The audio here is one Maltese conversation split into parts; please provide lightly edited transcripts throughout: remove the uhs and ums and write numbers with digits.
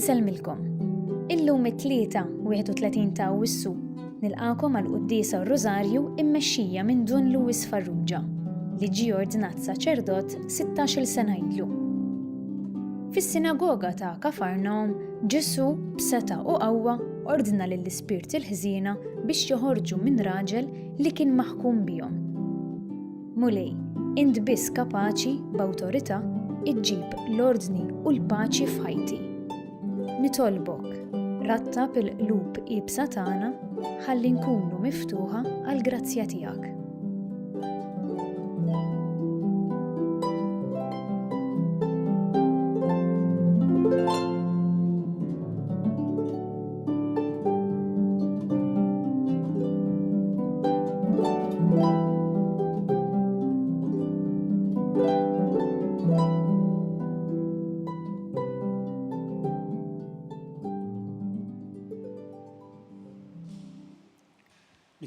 Insellmilkom. Illum it-Tlieta, 31 ta' Awwissu, nilqagħkom għall-Quddiesa u r-Rużarju immexxija minn Dun Louis Farrugia, li ġie ordnat saċerdot sittax-il sena ilu. Fis-sinagoga ta' Kafarnaum, Ġesù, b'setgħa u qawwa, ordna lill-ispirti l-ħżiena biex joħorġu minn raġel li kien maħkum bihom. Mulej, int biss kapaċi, b'awtorità, iġġib l-ordni u l-paċi f'ħajti. Nitolbok, rattab il-qlub iebsa tagħna ħalli nkunu miftuħa għall-grazzja tiegħek.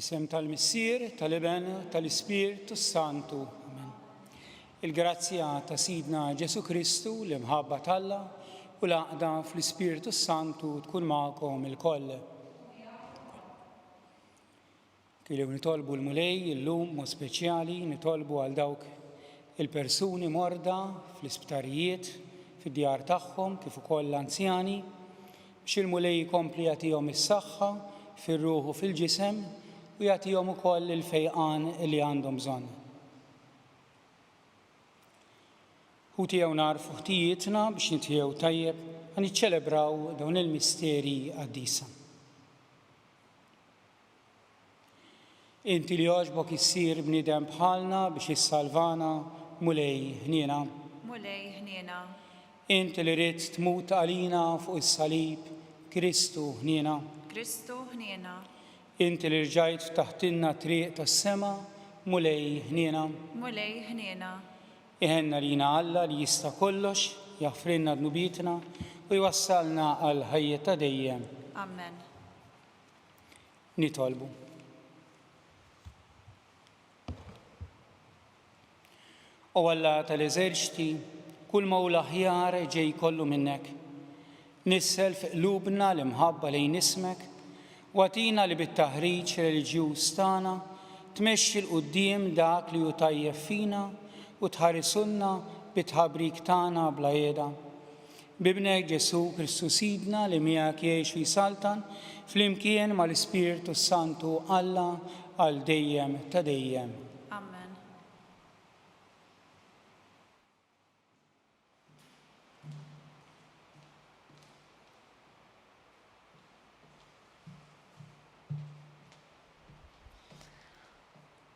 B'isem tal-Missier, tal-Iben, tal-Ispirtu Santu. Amen. Il-grazzja ta' Sidna Ġesu Kristu, l-imħabba t'Alla u l-għaqda fl-Ispirtu Santu tkun magħkom ilkoll. Kienu nitolbu l-Mulej illum mod speċjali nitolbu għal dawk il-persuni morda fl-isptarijiet, fid-djar tagħhom kif ukoll l-anzjani biex il-Mulej ikompli jagħtihom is-saħħa fir-ruħ u fil-ġisem u jagħtihom ukoll il-fejqan li għandhom bżonn. Ħuti ejjew nagħrfu ħtijietna biex nitħejjew tajjeb ħa niċċelebraw dawn il-misteri qaddisa. Inti li għoġbok issir bniedem bħalna biex issalvana, Mulej, ħniena. Mulej, ħniena. Inti li ridt tmut għalina fuq is-salib, Kristu, ħniena. Kristu, ħniena. Inti li rġajt ftaħtilna t-triq tas-sema, Mulej, ħniena. Mulej, ħniena. Iħenn għalina Alla li jista' kollox, jaħfrilna dnubietna u jwassalna għall-ħajja ta' dejjem. Amen. Nitolbu. O Alla tal-eżerċti, kull ma hu l-aħjar ġej kollu minnek. Nissel fi qlubna l-imħabba lejn ismek u agħtina li bit-taħriġ reliġjuż tagħna tmexxi 'l quddiem dak li hu tajjeb fina u tħarisulna bit-tħabrik tagħna bla qiegħda. B'Ibnek Ġesù Kristu Sidna li miegħek jgħix u jsaltan flimkien mal-Ispirtu s-Santu Alla għal dejjem ta' dejjem. Amen.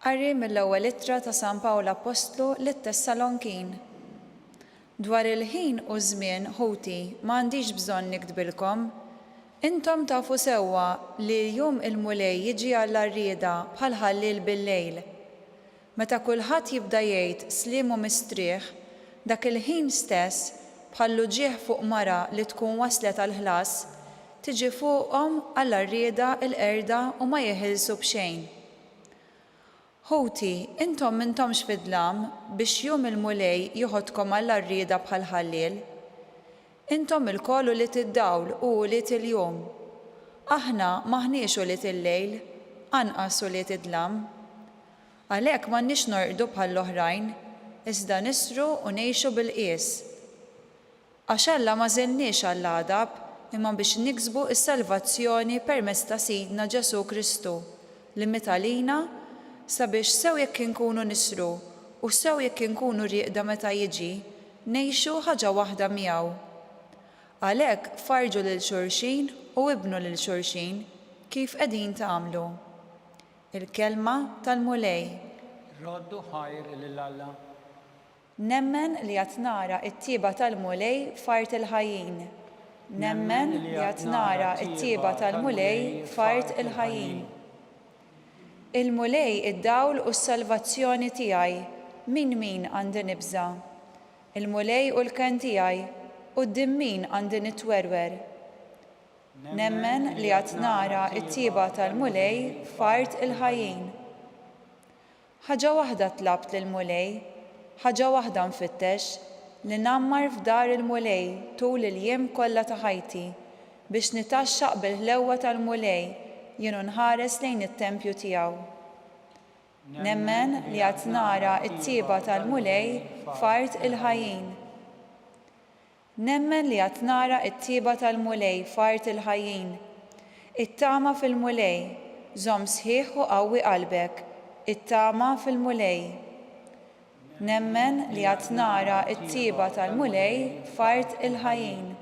Qari mill-Ewwel Ittra ta' San Pawl Appostlu lit-Tessalonkin. Dwar il-ħin u ż-żmien, ħuti, ma għandix bżonn niktbilkom. Intom tafu sewwa li jum il-Mulej jiġi għall-għarrieda bħal ħalliel bil-lejl. Meta kulħadd jibda jgħid sliem u mistrieħ, dak il-ħin stess, bħall-uġigħ fuq mara li tkun waslet għall-ħlas, tiġi fuqhom għall-għarrieda l-qerda u ma jeħilsu b'xejn. Ħuti, intom m'intomx fid-dlam biex jum il-Mulej joħodkom għall-għarrieda bħal ħalliel. Intom ilkoll ulied id-dawl u ulied il-jum. Aħna m'aħniex ulied il-lejl, anqas ulied id-dlam. Għalhekk m'għandniex norqdu bħall-oħrajn, iżda nisru u ngħixu bil-qies. Għax Alla m'għażilniex għall-għadab, imma biex niksbu s-salvazzjoni permezz ta' Sidna Ġesù Kristu, li miet għalina, sabiex sew jekk inkunu nisru u sew jekk inkunu rieqda meta jiġi, ngħixu ħaġa waħda miegħu. Għalhekk farrġu lil xulxin u ibnu lil xulxin, kif qegħdin tagħmlu. Il-Kelma tal-Mulej. Roddu ħajr lil Alla. Nemmen li għad nara t-tjieba tal-Mulej f'art il-ħajjin. Nemmen li għad nara t-tjieba tal-Mulej f'art il-ħajjin. Il-Mulej id-dawl u s-salvazzjoni tiegħi, minn min għandi nibża'? Il-Mulej hu l-kenn tiegħi, quddiem min għandi nitwerwer? Nemmen li għad nara t-tjieba tal-Mulej f'art il-ħajjin. Ħaġa waħda tlabt lill-Mulej, ħaġa waħda nfittex, li ngħammar f'dar il-Mulej tul il-jiem kollha ta' ħajti, biex nitgħaxxaq bil-ħlewwa tal-Mulej jien u nħares lejn it-tempju tiegħu. Nemmen li għad nara t-tjieba tal-Mulej f'art il-ħajjin. Nemmen li għad nara t-tjieba tal-Mulej f'art il-ħajjin. Ittama fil-Mulej, żomm sħiħ u qawwi qalbek, ittama fil-Mulej. Nemmen li għad nara t-tjieba tal-Mulej f'art il-ħajjin.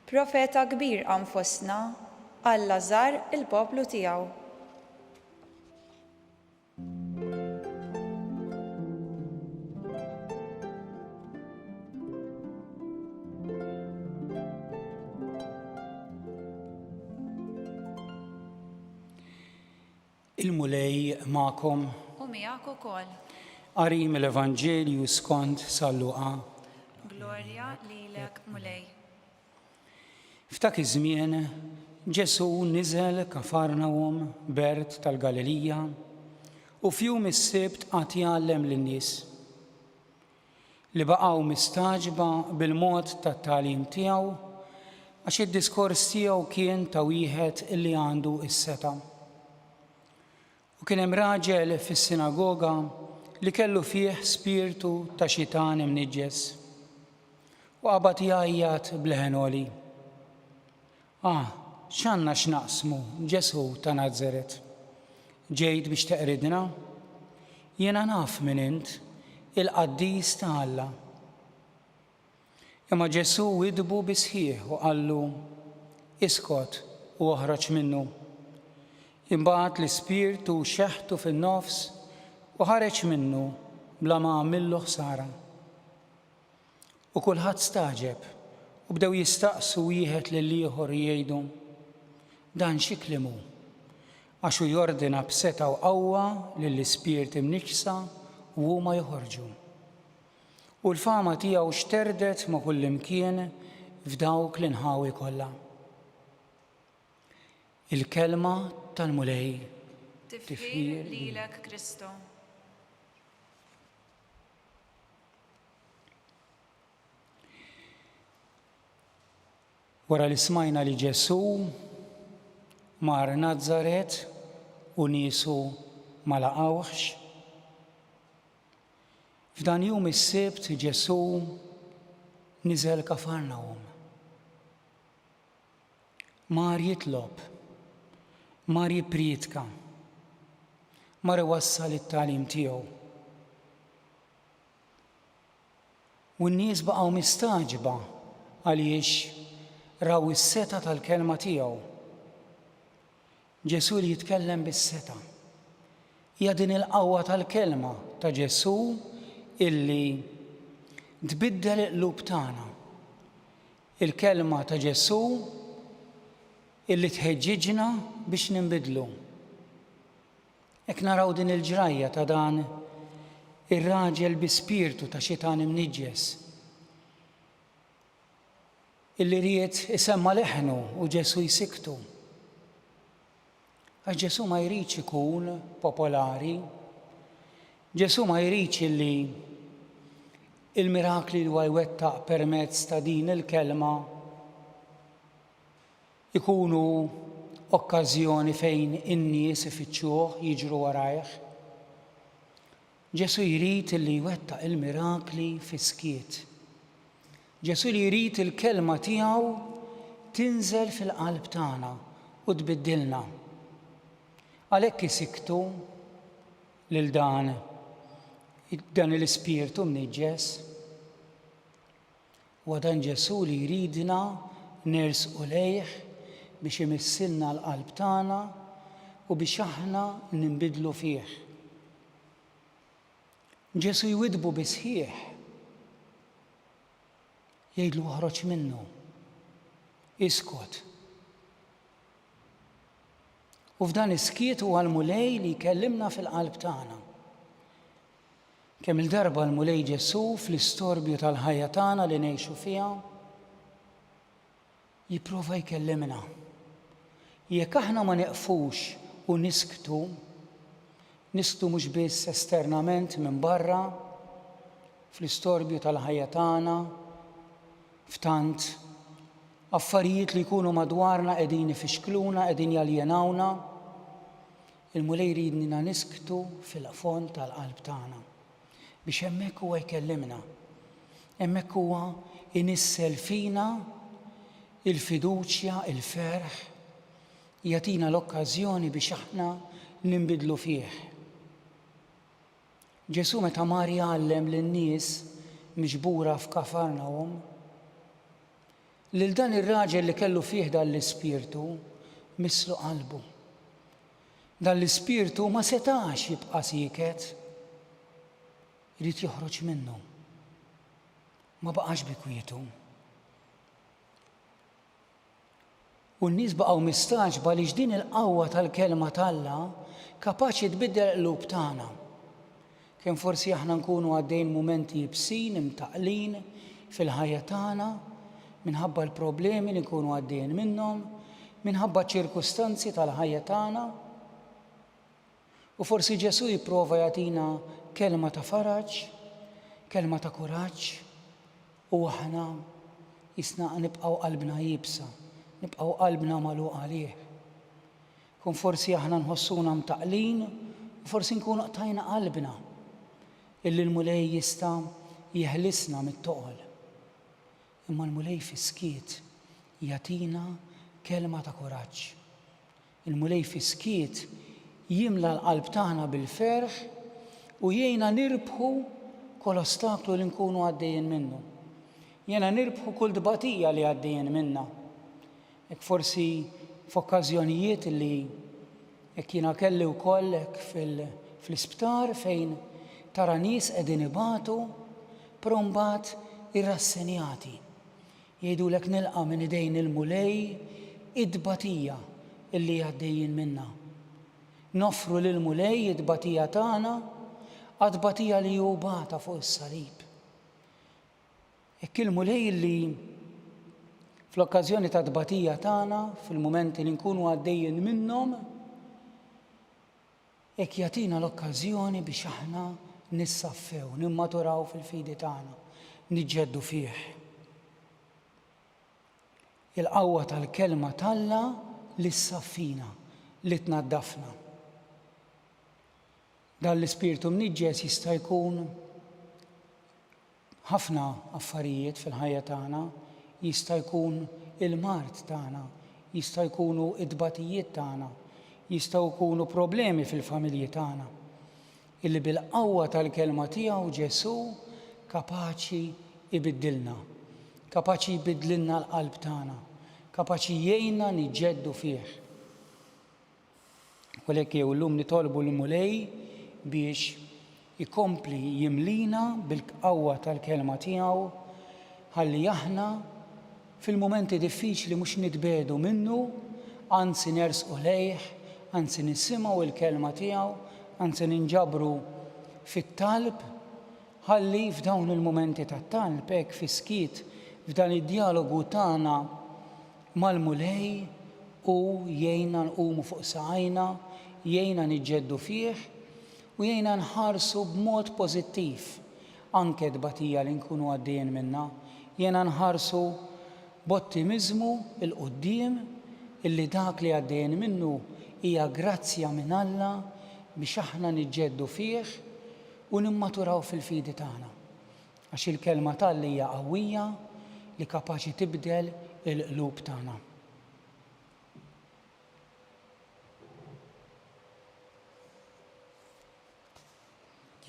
Profeta kbir qam fostna, Alla żar il-poplu tiegħu. Il-Mulej magħkom. U miegħek ukoll. Qari mill-Evanġelju skont San Luqa. Glorja lilek, Mulej. F'dak iż-żmien, Ġesù niżel Kafarnahum, belt tal-Galilija, u f'jum is-Sibt qagħad jgħallem lin-nies. Li baqgħu mistagħġba bil-mod tat-tagħlim tiegħu, għax id-diskors tiegħu kien ta' wieħed li għandu s-setgħa. U kien hemm raġel fis-sinagoga li kellu fih spirtu ta' xitan imniġġes. U qabad jgħajjat b'leħen għoli, Ah, x'għandna x'naqsmu, Ġesù ta' Nazaret? Ġejt biex teqridna? Jiena naf min int, il-Qaddis ta' Alla. Imma Ġesù widdbu bis-sħiħ u qallu, Iskot u oħroġ minnu. Imbagħad l-ispirtu xeħtu fin-nofs u ħareġ minnu bla ma għamillu ħsara. U kulħadd stagħġeb u bdew jistaqsu wieħed lill-ieħor u jgħidu, Dan xi kliem hu? Għax hu jordina b'setgħa u qawwa lill-ispirti mniġġsa u huma joħorġu. U l-fama tiegħu xterdet ma' kullimkien f'dawk l-inħawi kollha. Il-Kelma tal-Mulej. Tifħir lilek Kristu. Wara li smajna li Ġesù mar Nazaret u niesu ma laqgħuhx, F'dan jum is-Sibt Ġesù niżel Kafarnahum. Mar jitlob, mar jipprietka, mar iwassal it-tagħlim tiegħu. U n-nies baqgħu mistagħġba għaliex raw is-setgħa tal-kelma tiegħu. Ġesù li jitkellem bis-setgħa. Hija din il-qawwa tal-kelma ta' Ġesù illi tbiddel il-qlub tagħna. Il-kelma ta' Ġesù illi tħeġġiġna biex ninbidlu. Hekk naraw din il-ġrajja ta' dan ir-raġel bi spirtu ta' xitan imniġġes illi ried isemma' leħnu u Ġesù jsikktu. Għax Ġesù ma jridx ikun popolari. Ġesù ma jridx illi il-mirakli li huwa jwettaq permezz ta' din il-kelma ikunu okkażjoni fejn in-nies ifittxuh, jiġru warajh. Ġesù jrid illi jwettaq il-mirakli fis-skiet. Ġesù li jrid il-kelma tiegħu tinżel fil-qalb tagħna u tbiddilna. Għalhekk isikktu lil dan dan l-ispirtu mniġġes. Huwa dan Ġesù li jridna nersqu lejh biex imissilna l-qalb tagħna u biex aħna ninbidlu fih. Ġesù jwiddbu bis-sħiħ. Jgħidlu oħroġ minnu. Iskot. U f'dan is-skiet huwa l-Mulej li jkellimna fil-qalb tagħna. Kemm-il darba l-Mulej Ġesù fl-istorbju tal-ħajja tagħna li ngħixu fiha. Jipprova jkellimna. Jekk aħna ma neqfux u nisktu, nisktu mhux biss esternament minn barra, fl-istorbju tal-ħajja tagħna, f'tant affarijiet li jkunu madwarna qegħdin ifixkluna, qegħdin jaljenawna, il-Mulej jridnina nisktu fil-fond tal-qalb tagħna biex hemmhekk huwa jkellimna. Hemmhekk huwa inissel fina il-fiduċja, il-ferħ, jagħtina l-okkażjoni biex aħna ninbidlu fih. Ġesù meta mar jgħallem lin-nies miġbura f'Kafarnahum, lil dan ir-raġel li kellu fih dan l-ispirtu misslu qalbu. Dan l-ispirtu ma setax jibqa' sieket. Irid joħroġ minnu. Ma baqax bi kwietu. U n-nies baqgħu mistagħġba għaliex din il-qawwa tal-Kelma t'Alla kapaċi tbiddel il-qlub tagħna. Kemm forsi aħna nkunu għaddejjin mumenti ibsin, imtaqqlin fil-ħajja tagħna minħabba l-problemi li nkunu għaddejjin minnhom, minħabba ċ-ċirkustanzi tal-ħajja tagħna. U forsi Ġesù jipprova jagħtina kelma ta' faraġ, kelma ta' kuraġġ, u aħna jisna nibqgħu qalbna iebsa, nibqgħu qalbna magħluqa għalih. Kun forsi aħna nħossuna mtaqlin u forsi nkunu qtajna qalbna illi l-Mulej jista' jeħlisna mit-toqol. Imma l-Mulej fis-skiet jagħtina kelma ta' kuraġġ. Il-Mulej fis-skiet jimla l-qalb tagħna bil-ferħ u jgħinna nirbħu kull ostaklu li nkunu għaddejjin minnu. Jgħinna nirbħu kull tbatija li għaddejjin minnha. Hekk forsi f'okkażjonijiet li hekk jiena kelli wkoll hekk fl-isptar fejn tara nies qegħdin ibatu, però mbagħad irrassenjati. Jgħidulek nilqa' minn idejn il-Mulej it-tbatija illi għaddejjin minnha. Noffru lill-Mulej it-tbatija tagħna għat-tbatija li hu bata fuq is-salib. Hekk il-Mulej illi fl-okkażjoni tat-tbatija tagħna, fil-mumenti li nkunu għaddejjin minnhom, Hekk jagħtina l-okkażjoni biex aħna nissaffew, nimmaturaw fil-fidi tagħna, niġġeddu fih. Il-qawwa tal-Kelma t'Alla li ssaffina, li tnaddafna. Dan l-ispirtu mniġġes jista' jkun Ħafna affarijiet fil-ħajja tagħna, jista' jkun il-mard tagħna, jista' jkunu t-tbatijiet tagħna, jistgħu jkunu problemi fil-familji tagħna, illi bil-qawwa tal-Kelma tiegħu Ġesù kapaċi jbiddilna, kapaċi jbiddlilna l-qalb tagħna, kapaċi jgħinna niġġeddu fih. U għalhekk jew illum nitolbu l-Mulej biex ikompli jimlina bil-qawwa tal-kelma tiegħu ħalli aħna fil-mumenti diffiċli mhux nitbiegħdu minnu, anzi nersqu lejh, anzi nisimgħu l-kelma tiegħu, anzi ninġabru fit-talb ħalli f'dawn il-mumenti tat-talb hekk fis-skiet f'dan id-djalogu tagħna mal-Mulej hu jgħinna nqumu fuq saqajna, jgħinna niġġeddu fih u jgħinna nħarsu b'mod pożittiv anke t-tbatija li nkunu għaddejjin minnha, jgħinna nħarsu b'ottimiżmu 'l quddiem illi dak li għaddejjin minnu hija grazzja minn Alla biex aħna niġġeddu fih u nimmaturaw fil-fidi tagħna. Għax il-Kelma t'Alla hija qawwija li kapaċi tibdel il-qlub tagħna.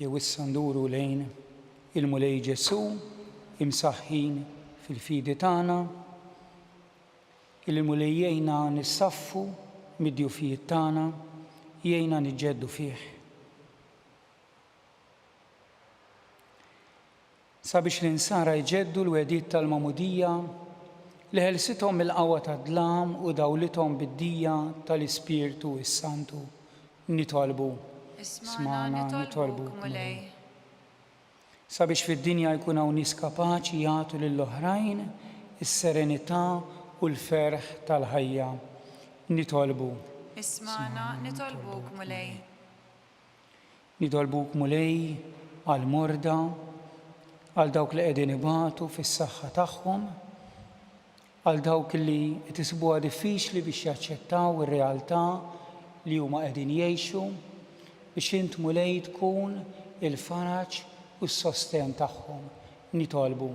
Jew issa nduru lejn il-Mulej Ġesù imsaħħin fil-fidi tagħna, illi l-Mulej jgħinna nissaffu mid-djufijiet tagħna, jgħinna niġġeddu fih. Sabiex l-Insara jġeddu l-wegħdiet tal-Magħmudija li ħelsithom mill-qawwa tad-dlam u dawlithom bid-dija tal-Ispirtu s-Santu, nitolbu. Ismagħna, nitolbuk, Mulej. Sabiex fid-dinja jkun hawn nies kapaċi jagħtu lill-oħrajn is-serenità u. u l-ferħ tal-ħajja. Nitolbu. Ismagħna, nitolbuk, Mulej. Nitolbuk, Mulej, għall-morda, għal dawk li qegħdin ibatu fis-saħħa tagħhom, għal dawk li qed isibuha diffiċli biex jaċċettaw ir-realtà li huma qegħdin jgħixu, biex int Mulej tkun il-faraġ u s-sostenn tagħhom. Nitolbu.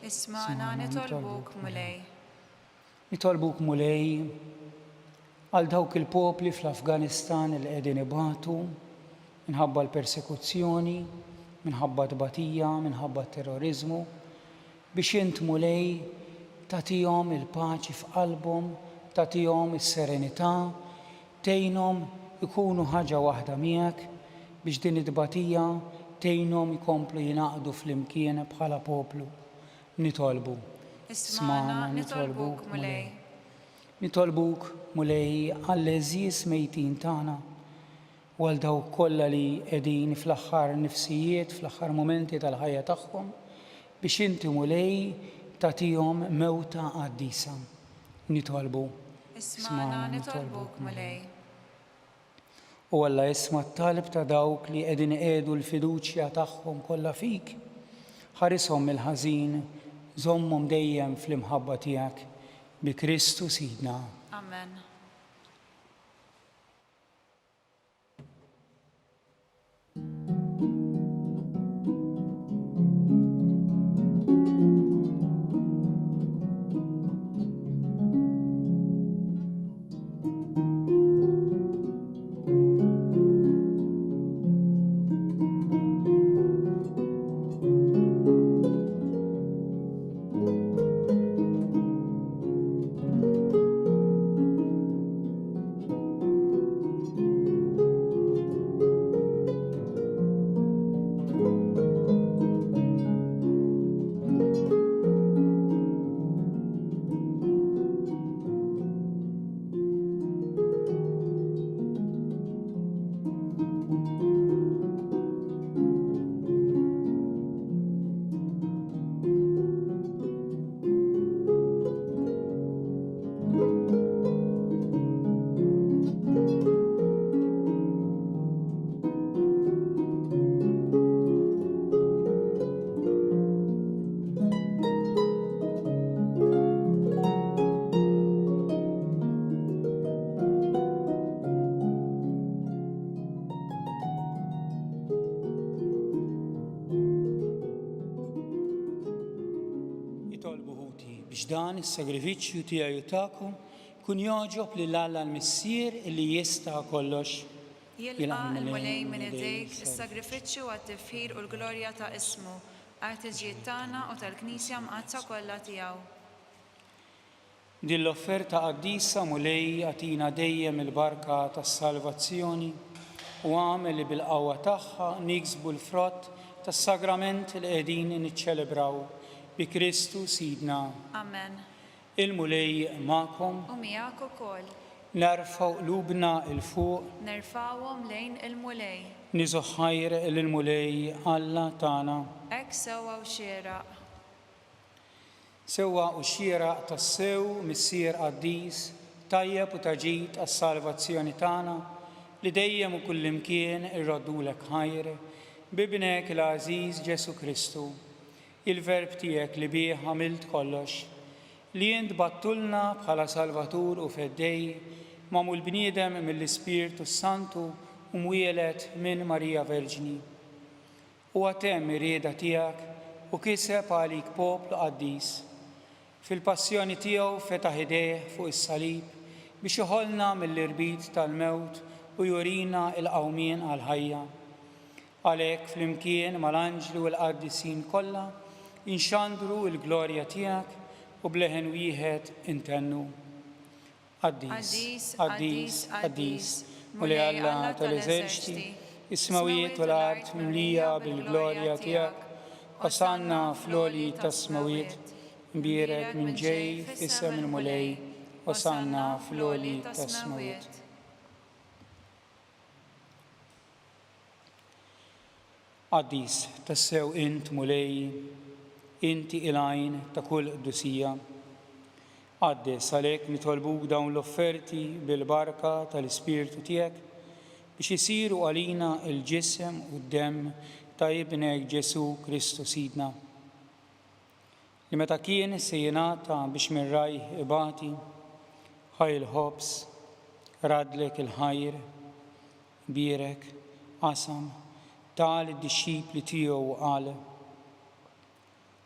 Ismagħna, nitolbuk, Mulej. Nitolbuk Mulej għal dawk il-popli fl-Afganistan li qegħdin ibatu minħabba l-persekuzzjoni, minħabba t-tbatija, minħabba t-terroriżmu, biex int Mulej tagħtihom il-paċi f'qalbhom, tagħtihom is-serenità, tgħinhom ikunu ħaġa waħda miegħek biex din it-tbatija tgħinhom ikomplu jingħaqdu flimkien bħala poplu. Nitolbu. Ismagħna, nitolbuk, Mulej. Nitolbuk, Mulej, għall-għeżież mejtin tagħna u għal dawk kollha li qegħdin fl-aħħar nifsijiet, fl-aħħar mumenti tal-ħajja tagħhom, biex inti, Mulej, tagħtihom mewta qaddisa. Nitolbu. Ismagħna, nitolbuk, Mulej. O Alla isma' t-talb ta' dawk li qegħdin iqiegħdu l-fiduċja tagħhom kollha fik. Ħarishom mill-ħażin, żommhom dejjem fl-imħabba tiegħek. Bi Kristu Sidna. Amen. Itolbu ħuti biex dan is-sagrifiċċju tiegħi u tagħkom jkun jogħġob lil Alla l-Missier li jista' kollox. Jilqa' l-Mulej minn idejk is-sagrifiċċju għat-tifħir u l-glorja ta' ismu, għall-ħtiġijiet tagħna u tal-Knisja Mqaddsa kollha tiegħu. Din l-offerta qaddisa, Mulej, agħtina dejjem il-barka tas-salvazzjoni u agħmel li bil-qawwa tagħha niksbu l-frott tas-sagrament li qegħdin niċċelebraw. Bi Kristu Sidna. Amen. Il-Mulej magħkom. U miegħek ukoll. Nerfgħu qlubna 'l fuq. Nerfgħuhom lejn il-Mulej. Niżgħu ħajr lill-Mulej Alla tagħna. Hekk sewwa u xieraq. Sewwa u xieraq tassew, Missier qaddis, tajjeb u ta' ġid għas-salvazzjoni tagħna, li dejjem u kullimkien irroddulek ħajr, b'Ibnek l-għażiż Ġesù Kristu, il-Verb tiegħek li bih għamilt kollox, li int bgħattulna bħala Salvatur u Feddej, magħmul bniedem mill-Ispirtu s-Santu u mwieled minn Marija Verġni. Huwa temm ir-rieda tiegħek u kiseb għalik poplu qaddis. Fil-passjoni tiegħu fetaħ idejh fuq is-salib biex iħollna mill-irbit tal-mewt u jurina l-qawmien għall-ħajja. Għalhekk flimkien mal-anġli u l-qaddisin kollha nxandru l-glorja tiegħek u b'leħen wieħed intennu. Qaddis, qaddis, qaddis, Mulej Alla tal-eżerċti, is-smewwiet u l-art mimlija bil-glorja tiegħek. Osanna fl-għoli tas-smewwiet, imbierek min ġej f'isem il-Mulej, Osanna fl-għoli tas-smewwiet. Qaddis tassew int, Mulej, inti il-għajn ta' kull qdusija. Qaddes għalhekk nitolbuk dawn l-offerti bil-barka tal-Ispirtu tiegħek biex isiru għalina l-ġisem u d-demm ta' Ibnek Ġesù Kristu Sidna, li meta kien se jingħata biex minn rajh ibati, ħa l-ħobż, raddlek il-ħajr, bierek, qasam, ta lid-dixxipli tiegħu u qal,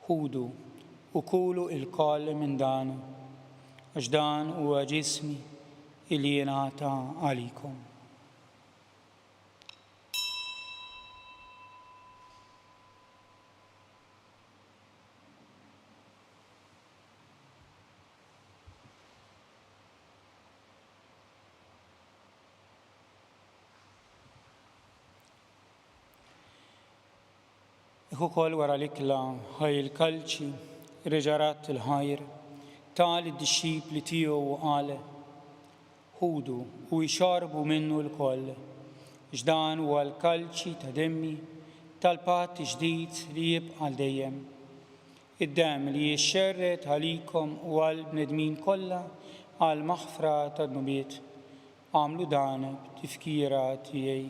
Ħudu u kulu ilkoll minn dan, għax dan huwa ġismi li jingħata għalikom. Hekk ukoll wara l-ikla, ħa il-kalċi, reġa' radd il-ħajr, ta lid-dixxipli tiegħu u qal, Ħudu u ixorbu minnu lkoll, għax dan huwa l-kalċi ta' demmi, tal-patt ġdid li jibqa' għal dejjem. Id-demm li jixxerred għalikom u għall-bnedmin kollha għall-maħfra tad-dnubiet. Agħmlu dan b'tifkira tiegħi.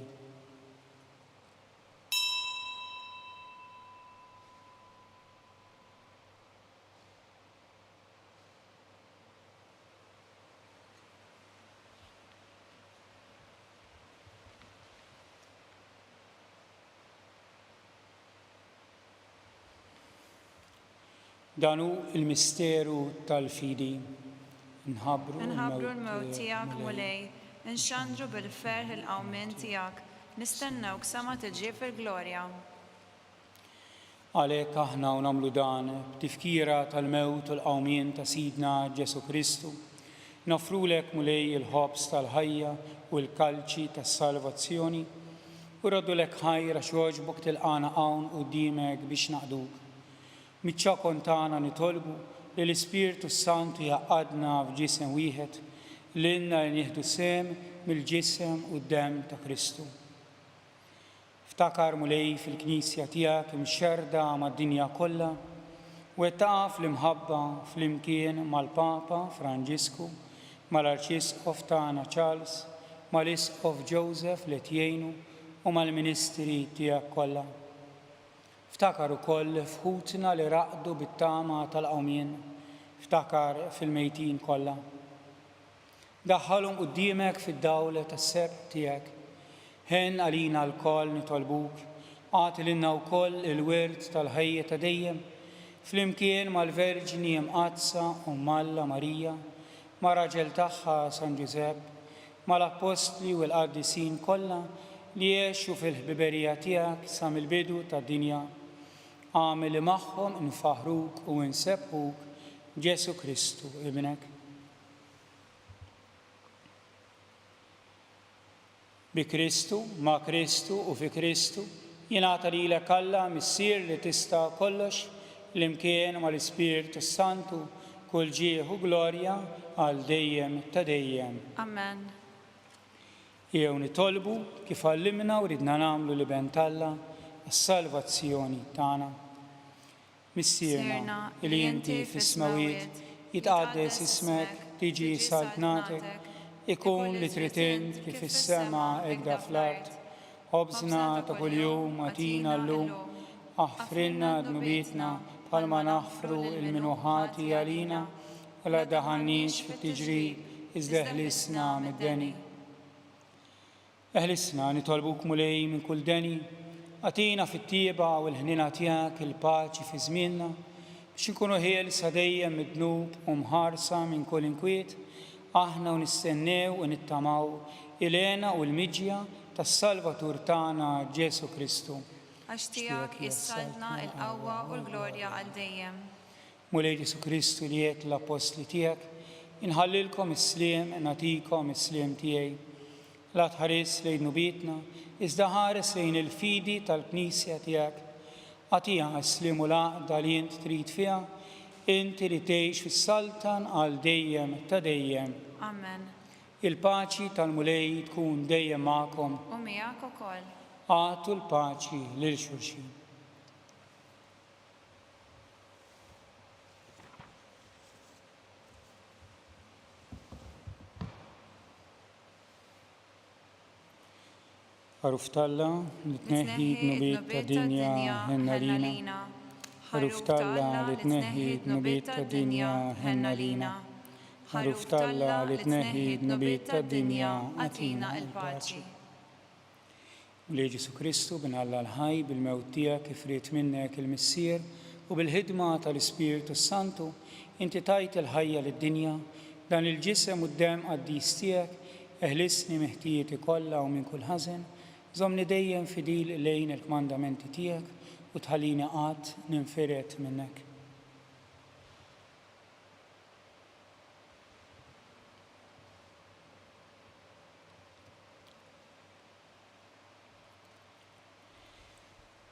Dan hu l-misteru tal-fidi. Nħabbru l-mewt tiegħek, Mulej, inxandru bil-ferħ il-qawmien tiegħek. Nistennewk sa ma tiġi fil-glorja. Għalhekk aħna u nagħmlu dan b'tifkira tal-mewt u l-qawmien ta' Sidna Ġesù Kristu, noffrulek Mulej il-ħobż tal-ħajja u l-kalċi tas-salvazzjoni, u rroddulek ħajr għax jogħġbok tilqagħna hawn quddiemek biex naqduk. Miċ-ċokon tagħna nitolbu li l-Ispirtu s-Santu jgħaqqadna f'ġisem wieħed, lilna li nieħdu sehem mill-ġisem u d-demm ta' Kristu. Ftakar, Mulej, fil-Knisja tiegħek imxerrda mad-dinja kollha, wettaqha fl-imħabba flimkien mal-Papa Franġisku, mal-Arċisqof tagħna Charles, mal-Isqof Joseph li qed jgħinu u mal-ministri tiegħek kollha. Ftakar ukoll f'ħutna li raqdu bit-tama tal-qawmien, ftakar fil-mejtin kollha. Daħħalhom quddiemek fid-dawl tas-sebħ tiegħek. Ħenn għalina lkoll nitolbuk, agħti lilna wkoll il-wirt tal-ħajja ta' dejjem, flimkien mal-Verġni Mqaddsa Omm Alla Marija, mar-raġel tagħha San Ġużepp, mal-Appostli u l-qaddisin kollha li għexu fil-ħbiberija tiegħek sa mill-bidu tad-dinja. Agħmel li magħhom infaħħruk u nsebbħuk b'Ġesù Kristu Ibnek. Bi Kristu, ma' Kristu u fi Kristu, jingħata lilek Alla, Missier li tista' kollox, flimkien mal-Ispirtu s-Santu, kull ġieħ u glorja għal dejjem ta' dejjem. Amen. Ejjew nitolbu kif għallimna u ridna nagħmlu l-Iben t'Alla għas-salvazzjoni tagħna. Missierna, li inti fis-smewwiet, jitqaddes ismek, tiġi saltnatek, ikun li trid int kif fis-sema hekk fl-art. Ħobżna ta' kuljum agħtina llum, aħfrilna dnubietna bħalma naħfru 'l min hu ħati għalina, u la ddaħħalniex fit-tiġrib, iżda eħlisna mid-deni. Eħlisna, nitolbuk Mulej, minn kull deni, agħtina fit-tjieba u l-ħniena tiegħek il-paċi fi żmienna, biex inkunu ħielsa dejjem mid-dnub u mħarsa minn kull inkwiet, aħna u nistennew u nittamaw il-hena u l-miġja tas-Salvatur tagħna Ġesù Kristu. Għax tiegħek hi s-saltna, il-qawwa u l-glorja għal dejjem. Mulej Ġesù Kristu li għedt lill-appostli tiegħek, Inħallilkom is-sliem, nagħtikom is-sliem tiegħi. La tħarisx lejn dnubietna, iżda ħares lejn il-fidi tal-Knisja tiegħek. Agħtiha s-sliem u l-għaqda li int trid fiha, inti li tgħix u ssaltan għal dejjem ta' dejjem. Amen. Il-paċi tal-Mulej tkun dejjem magħkom. U miegħek ukoll. Agħtu l-paċi lil xulxin. Ħaruf t'Alla, li tneħħi d-dnubiet tad-dinja, ħenn għalina. Ħaruf t'Alla, li tneħħi d-dnubiet tad-dinja, ħenn għalina. Ħaruf t'Alla, li tneħħi d-dnubiet tad-dinja, agħtina l-paċi. Mulej Ġesù Kristu, Bin Alla l-ħaj, bil-mewt tiegħek kif ried minnek il-Missier u bil-ħidma tal-Ispirtu s-Santu, inti tajt il-ħajja lid-dinja, dan il-ġisem u d-demm qaddis tiegħek Eħlisni minn ħtijieti kollha u minn kull ħażen, żommni dejjem fidil lejn il-kmandamenti tiegħek u tħallini qatt ninfired minnek.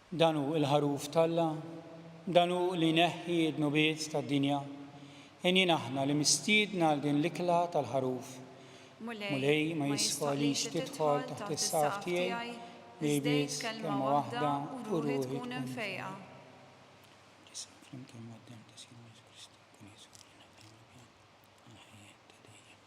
Dan hu l-Ħaruf t'Alla, dan hu li jneħħi d-dnubiet tad-dinja. Henjin aħna li mistiedna għal din l-ikla tal-Ħaruf. Mulej, ma jisfgħalix tidħol taħt is-saqaf tiegħi, ngħid biss kelma waħda u ruħi tkun imfejqa. Ġisem flimkien mad-demm ta' Sidna Ġesù Kristu jkun Jesù li nagħmlu biha għall-ħajja ta' dejjem.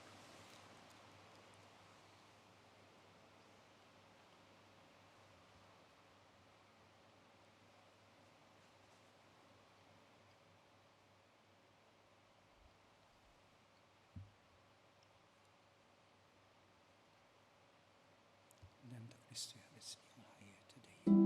Dem ta' Kristu jaħbisni għal-ħajja ta' dejjem.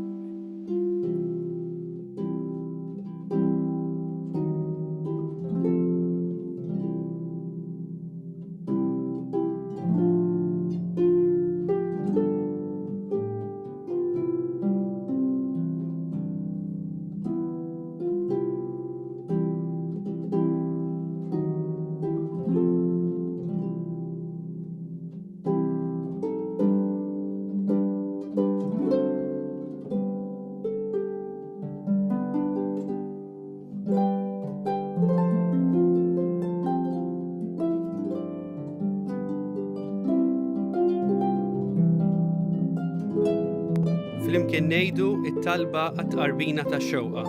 Flimkien ngħidu it-talba għat-tqarbina tax-xewqa.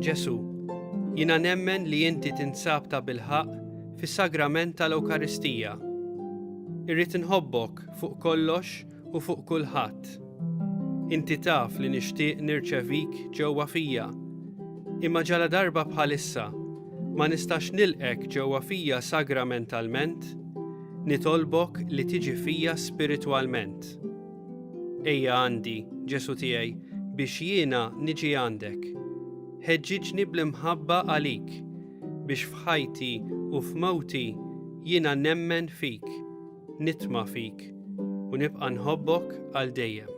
Ġesu, jiena nemmen li inti tinsab ta' bilħaqq fis-sagrament tal-Ewkaristija. Irrid inħobbok fuq kollox u fuq kulħadd. Inti taf li nixtieq nirċevik ġewwa fija. Imma ġaladarba bħalissa ma nistax nilqgħek ġewwa fija sagramentalment, nitolbok li tiġi fija spiritwalment. Ejja għandi, Ġesù tiegħi, biex jiena niġi għandek. Ħeġġiġni bl-imħabba għalik, biex f'ħajti u f'mewti jiena nemmen fik. Nitma' fik u nibqa' nħobbok għal dejjem.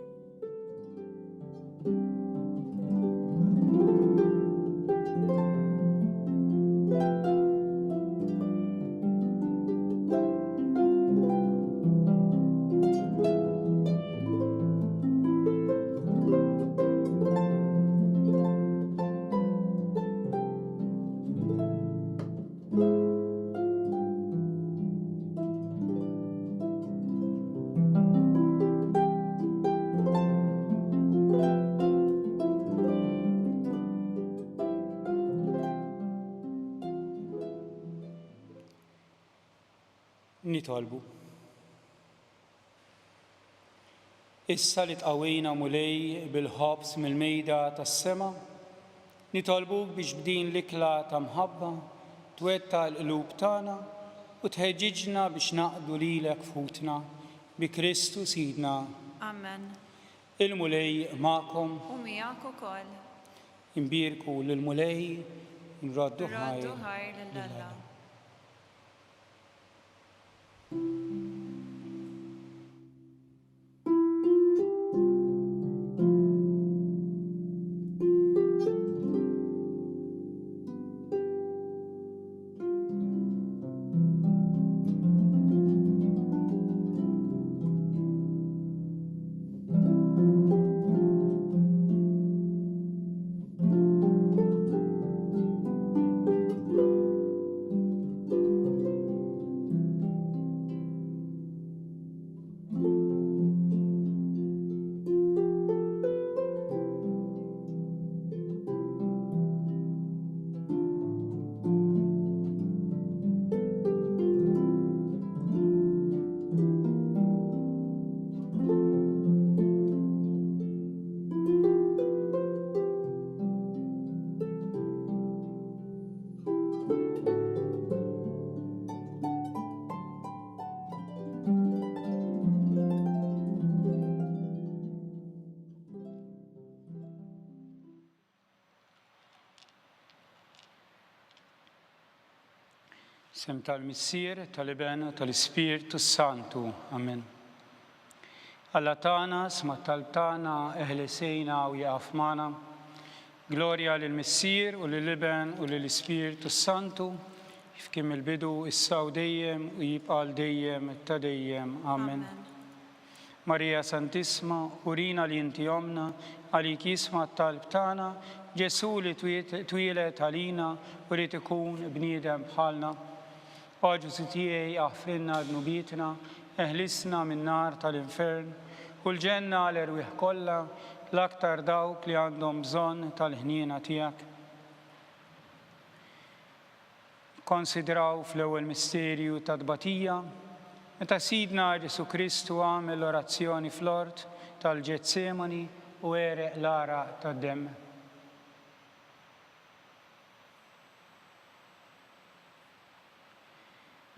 Nitolbu. Issa li tqawwejna Mulej bil-ħobż mill-mejda tas-sema, nitolbuk biex b'din l-ikla ta' mħabba twettaq il-qlub tagħna u tħeġġiġna biex naqdu lilek f'ħutna, bi Kristu Sidna. Amen. Il-Mulej magħkom. U miegħek ukoll. Inbierku lill-Mulej, nroddu ħajr lil Alla. F'isem tal-Missier, tal-Iben u tal-Ispirtu s-Santu. Amen. Alla tagħna, sma' t-talb tagħna, eħles għinna u ieqaf magħna. Glorja lill-Missier u lill-Iben u lill-Ispirtu s-Santu, kif kien mill-bidu, issa u dejjem u jibqa' għal dejjem ta' dejjem. Amen. Marija Santissma, urina li inti ommna, għalik jisma' t-talb tagħna, Ġesù li twieled għalina u ried ikun bniedem bħalna. O Ġesù tiegħi aħfrilna dnubietna, eħlisna min-nar tal-infern, u l-ġenna għal erwieħ kollha, l-aktar dawk li għandhom bżonn tal-ħniena tiegħek. Ikkonsidraw fl-ewwel misterju ta' tbatija, meta Sidna Ġesù Kristu għamel l-orazzjoni fl-ort tal-Ġetsemani u għereq l-għaraq tad-demm.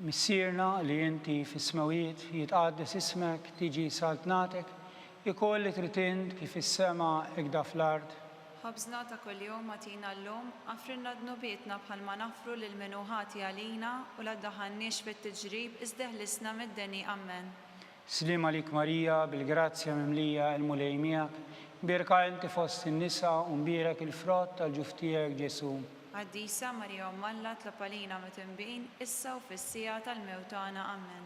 Missierna li inti fis-smewwiet, jitqaddes ismek, tiġi saltnatek, ikun li trid int kif fis-sema hekk fl-art. Ħobżna ta' kuljum agħtina llum, aghfrilna dnubietna bħalma naghfru lil min hu ħati għalina, u la ddaħħalniex fit-tiġrib, iżda eħlisna mid-deni. Ammen. Sliem għalik Marija, bil-grazzja mimlija, il-Mulej miegħek, mbierka inti fost in-nisa u mbierek il-frott tal-ġuf tiegħek Ġesù. Qaddisa Marija Omm Alla tlob għalina midinbin, issa u fis-siegħa tal-mewt tagħna. Ammen.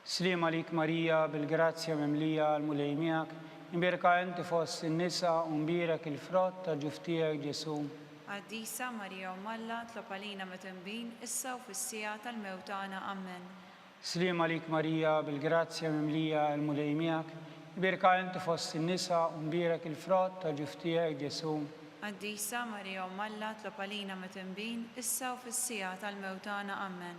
Sliem għalik Marija, bil-grazzja mimlija, l-Mulej miegħek, imbierka inti fost in-nisa u mbierek il-frott tal-ġuf tiegħek Ġesù. Qaddisa Marija Omm Alla, tlob għalina midinbin, issa u fis-siegħa tal-mewt tagħna. Ammen. Sliem għalik Marija, bil-grazzja mimlija, il-Mulej miegħek, imbierka inti fost in-nisa u mbierek il-frott tal-ġuf tiegħek Ġesù. Qaddisa Marija Omm Alla, tlob għalina midinbin, issa u fis-siegħa tal-mewt tagħna. Ammen.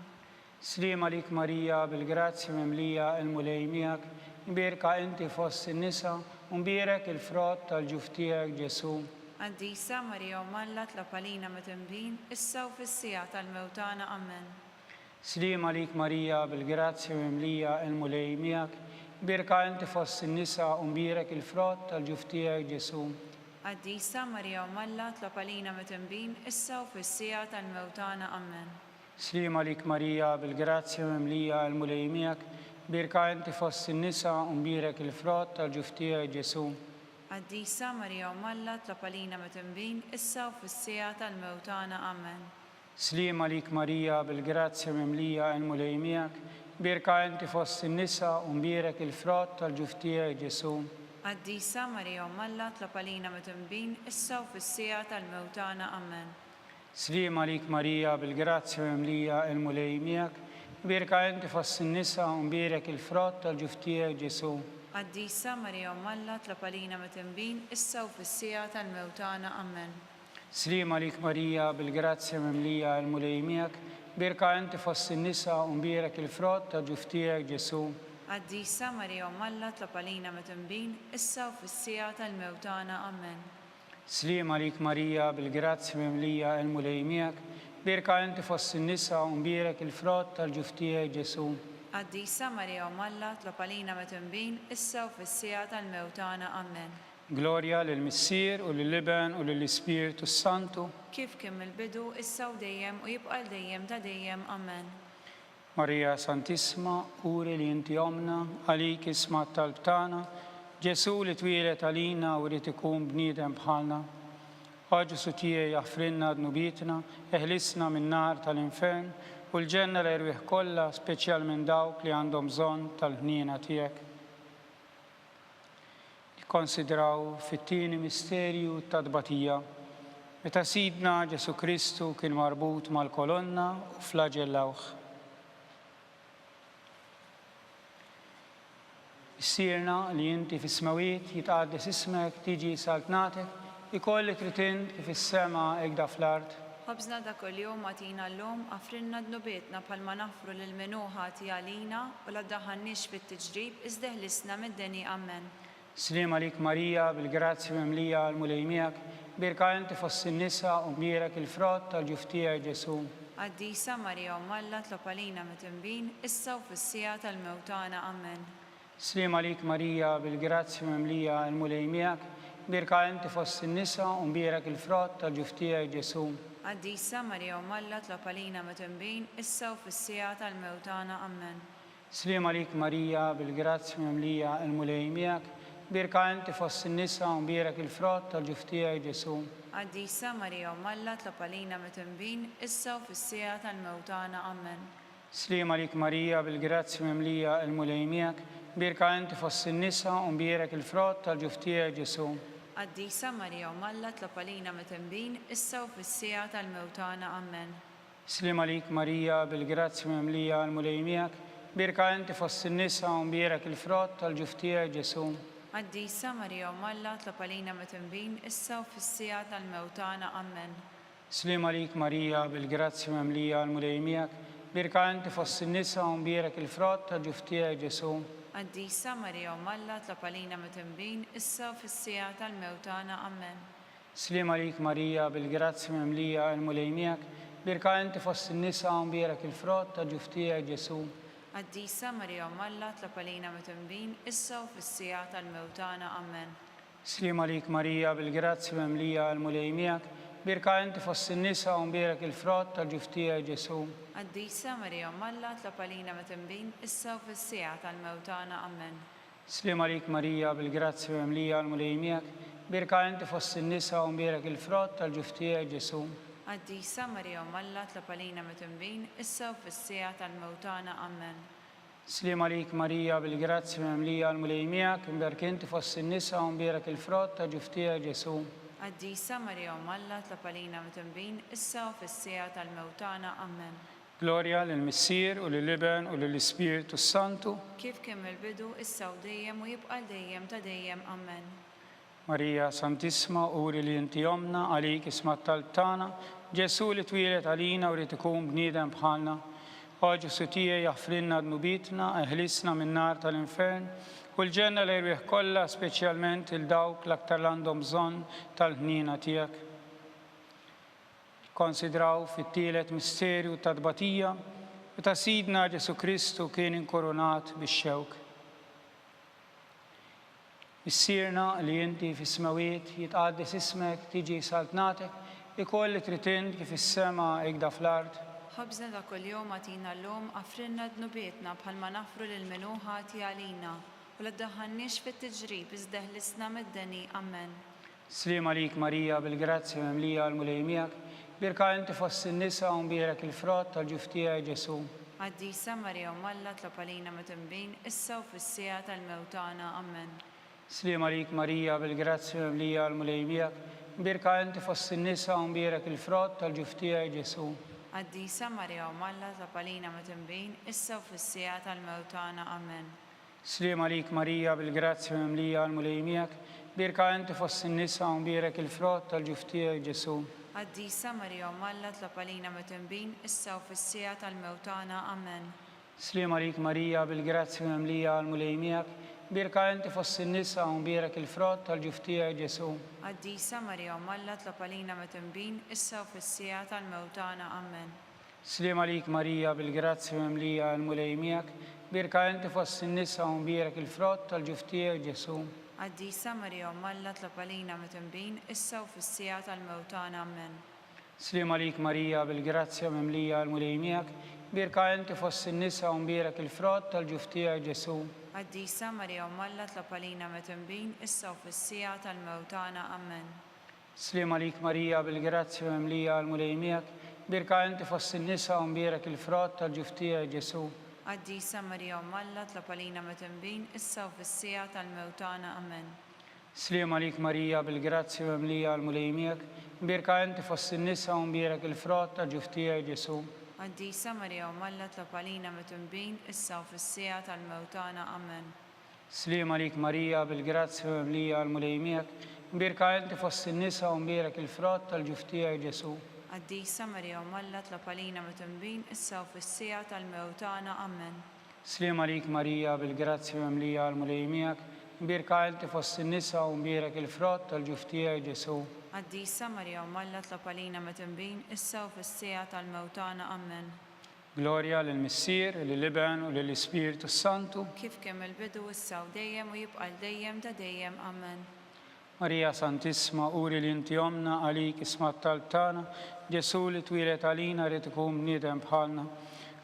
Sliem għalik Marija, bil-grazzja mimlija, il-Mulej miegħek, imbierka inti fost in-nisa, u mbierek il-frott tal-ġuf tiegħek Ġesù. Qaddisa Marija Omm Alla tlob għalina midinbin, issa u fis-siegħa tal-mewt tagħna. Ammen. Sliem għalik Marija, bil-grazzja mimlija, il-Mulej miegħek, imbierka inti fost in-nisa, u mbierek il-frott tal-ġuf tiegħek Ġesù. Qaddisa Marija Omm Alla tlob għalina midinbin, issa u fis-siegħa tal-mewt tagħna. Ammen. Sliem għalik Marija, bil-grazzja mimlija, il-Mulej miegħek, mbierka inti fost in-nisa u mbierek il-frott tal-ġuf tiegħek Ġesù. Qaddisa Marija Omm Alla tlob għalina midinbin, issa u fis-siegħa tal-mewt tagħna. Amen. Sliem għalik Marija, bil-grazzja mimlija, il-Mulej miegħek, mbierka inti fost in-nisa u mbierek il-frott tal-ġuf tiegħek Ġesù. Qaddisa Marija Omm Alla tlob għalina midinbin, issa u fis-siegħa tal-mewt tagħna. Amen. Sliem għalik Marija, bil-grazzja mimlija, il-Mulej miegħek, imbierka inti fost in-nisa u mbierek il-frott tal-ġuf tiegħek Ġesù. Qaddisa Marija Omm Alla tlob għalina midinbin, issa u fis-siegħa tal-mewt tagħna. Ammen. Sliem għalik Marija, bil-grazzja mimlija, il-Mulej miegħek, imbierka inti fost in-nisa u mbierek il-frott tal-ġuf tiegħek Ġesù. Qaddisa Marija Omm Alla tlob għalina midinbin, issa u fis-siegħa tal-mewt tagħna. Ammen. Sliem għalik Marija, bil-grazzja mimlija, il-Mulej miegħek, mbierka inti fost in-nisa u mbierek il-frott tal-ġuf tiegħek Ġesù. Qaddisa Marija Omm Alla, tlob għalina midinbin, issa u fis-siegħa tal-mewt tagħna. Ammen. Glorja lill-Missier u lill-Iben u lill-Ispirtu s-Santu. Kif kien mill-bidu, issa u dejjem, u jibqa' għal dejjem ta' dejjem. Ammen. Marija Santissma, uri li inti Ommna, għalik isma' t-talb tagħna, Ġesù li twieled għalina u ried ikun bniedem bħalna. O Ġesù tiegħi aħfrilna dnubietna, eħlisna min-nar tal-infern u l-ġenna l-erwieħ kollha, speċjalment dawk li għandhom bżonn tal-ħniena tiegħek. Nikkonsidraw fit-tieni misterju ta' tbatija, meta Sidna Ġesù Kristu kien marbut mal-kolonna u flaġellawh. Missierna li inti fis-smewwiet, jitqaddes ismek, tiġi saltnatek, ikun li trid int kif fis-sema hekk fl-art. Ħobżna ta' kuljum agħtina llum, aghfrilna dnubietna bħalma naghfru lil min hu ħati għalina, u la ddaħħalniex fit-tiġrib, iżda eħlisna mid-deni. Ammen. Sliem għalik Marija, bil-grazzja mimlija, l-Mulej miegħek, mbierka inti fost in-nisa u mbierek il-frott tal-ġuf tiegħek Ġesù. Qaddisa Marija Omm Alla tlob għalina midinbin, issa u fis-siegħa tal-mewt tagħna. Ammen. Sliem għalik Marija, bil-grazzja mimlija, il-Mulej miegħek, mbierka inti fost in-nisa u mbierek il-frott tal-ġuf tiegħek Ġesù. Qaddisa Marija Omm Alla tlob għalina midinbin, issa u fis-siegħa tal-mewt tagħna. Ammen. Sliem għalik Marija, bil-grazzja mimlija, il-Mulej miegħek, mbierka inti fost in-nisa u mbierek il-frott tal-ġuf tiegħek Ġesù. Qaddisa Marija Omm Alla tlob għalina midinbin, issa u fis-siegħa tal-mewt tagħna. Ammen. Sliem għalik Marija, bil-grazzja mimlija, il-Mulej miegħek, mbierka inti fost in-nisa u mbierek il-frott tal-ġuf tiegħek Ġesù. Qaddisa Marija Omm Alla tlob għalina midinbin, issa u fis-siegħa tal-mewt tagħna. Ammen. Sliem għalik Marija, bil-grazzja mimlija, il-Mulej miegħek, mbierka inti fost in-nisa u mbierek il-frott tal-ġuf tiegħek Ġesù. Qaddisa Marija Omm Alla tlob għalina midinbin, issa u fis-siegħa tal-mewt tagħna. Ammen. Sliem għalik Marija, bil-grazzja mimlija, il-Mulej miegħek, mbierka inti fost in-nisa u mbierek il-frott tal-ġuf tiegħek Ġesù. Qaddisa Marija Omm Alla tlob għalina midinbin, issa u fis-siegħa tal-mewt tagħna. Ammen. Sliem għalik Marija, bil-grazzja mimlija, il-Mulej miegħek, mbierka inti fost in-nisa u mbierek il-frott ta' ġuf tiegħek Ġesù. Qaddisa Marija Omm Alla tlob għalina midinbin, issa u fis-siegħa tal-mewt tagħna. Ammen. Sliem għalik Marija, bil-grazzja mimlija, il-Mulej miegħek, mbierka inti fost in-nisa u mbierek il-frott tal-ġuf tiegħek Ġesù. Qaddisa Marija Omm Alla tlob għalina midinbin, issa u fis-siegħa tal-mewt tagħna. Ammen. Sliem għalik Marija, bil-grazzja mimlija, l-Mulej miegħek, mbierka inti fost in-nisa u mbierek il-frott tal-ġuf tiegħek Ġesù. Qaddisa Marija Omm Alla tlob għalina midinbin, issa u fis-siegħa tal-mewt tagħna. Ammen. Sliem għalik Marija, bil-grazzja mimlija, l-Mulej miegħek, imberka inti fost in-nisa u mbierek il-frott tal-ġuf tiegħek Ġesù. Qaddisa Marija Omm Alla tlob għalina midinbin, issa u fis-siegħa tal-mewt tagħna. Ammen. Glorja lill-Missier u lill-Iben u lill-Ispirtu s-Santu. Kif kien mill-bidu, issa u dejjem u jibqa' għal dejjem ta' dejjem. Ammen. Marija Santissma, uri li inti Ommna, għalik isma' t-talb tagħna, Ġesù li twieled għalina u ried ikun bniedem bħalna. O Ġesù tiegħi aħfrilna dnubietna, eħlisna min-nar tal-infern, u l-ġenna l-erwieħ kollha, speċjalment 'il dawk l-aktar l-għandhom bżonn tal-ħniena tiegħek. Ikkonsidraw fit-tielet misterju ta' tbatija, meta Sidna Ġesù Kristu kien inkurunat bix-xewk. Missierna li inti fis-smewwiet, jitqaddes ismek, tiġi saltnatek, ikun li trid int kif fis-sema ikda fl-art. Ħobżna ta' kuljum agħtina llum, aghfrilna dnubietna bħalma naghfru lil min hu ħati għalina, u la ddaħħalniex fit-tiġrib iżda eħlisna mid-deni. Ammen. Sliem għalik Marija bil-grazzja mimlija l-Mulej miegħek, mbierka inti fost in-nisa u mbierek il-frott tal-ġuf tiegħek Ġesù. Qaddisa Marija Omm Alla tlob għalina midinbin, issa u fis-siegħa tal-mewt tagħna. Ammen. Sliem għalik Marija bil-grazzja mimlija l-Mulej miegħek, mbierka inti fost in-nisa u mbierek il-frott tal-ġuf tiegħek Ġesù. Qaddisa Marija Omm Alla tlob għalina midinbin, issa u fis-siegħa tal-mewt tagħna. Ammen. Sliem għalik Marija bil-grazzja mimlija l-Mulej miegħek, mbierka inti fost in-nisa u mbierek il-frott tal-ġuf tiegħek Ġesù. Qaddisa Marija Omm Alla tlob għalina midinbin, issa u fis-siegħa tal-mewt tagħna. Ammen. Sliem għalik Marija bil-grazzja mimlija l-Mulej miegħek, mbierka inti fost in-nisa u mbierek il-frott tal-ġuf tiegħek Ġesù. Qaddisa Marija Omm Alla tlob għalina midinbin, issa u fis-siegħa tal-mewt tagħna. Ammen. Sliem għalik Marija bil-grazzja mimlija l-Mulej miegħek, mbierka inti fost in-nisa u mbierek il-frott tal-ġuf tiegħek Ġesù. Qaddisa Marija Omm Alla tlob għalina midinbin, issa u fis-siegħa tal-mewt tagħna. Ammen. Sliem għalik Marija bil-grazzja mimlija l-Mulej miegħek, mbierka inti fost in-nisa u mbierek il-frott tal-ġuf tiegħek Ġesù. Qaddisa Marija Omm Alla tlob għalina midinbin, issa u fis-siegħa tal-mewt tagħna. Ammen. Sliem għalik Marija bil-grazzja mimlija l-Mulej miegħek, mbierka inti fost in-nisa u mbierek il-frott tal-ġuf tiegħek Ġesù. Qaddisa Marija Omm Alla tlob għalina midinbin, issa u fis-siegħa tal-mewt tagħna. Ammen. Sliem għalik Marija bil-grazzja mimlija l-Mulej miegħek, mbierka inti fost in-nisa u mbierek il-frott tal-ġuf tiegħek Ġesù. Qaddisa Marija Omm Alla tlob għalina midinbin, issa u fis-siegħa tal-mewt tagħna. Ammen. Sliem għalik Marija, bil-grazzja mimlija l-Mulej miegħek, mbierka inti fost in-nisa u mbierek il-frott tal-ġuf tiegħek Ġesù. Qaddisa Marija Omm Alla tlob għalina midinbin, issa u fis-siegħa tal-mewt tagħna. Ammen. Sliem għalik Marija, bil-grazzja mimlija l-Mulej miegħek, mbierka inti fost in-nisa u mbierek il-frott tal-ġuf tiegħek Ġesù. Qaddisa Marija Omm Alla tlob għalina midinbin, issa u fis-siegħa tal-mewt tagħna. Ammen. Glorja lill-Missier, lill-Iben u lill-Ispirtu s-Santu. Kif kien mill-bidu, issa u dejjem u jibqa' għal dejjem ta' dejjem. Amen. Marija Santissma, uri li inti Ommna, għalik isma' t-talb tagħna, Ġesù li twieled għalina ried ikun bniedem bħalna.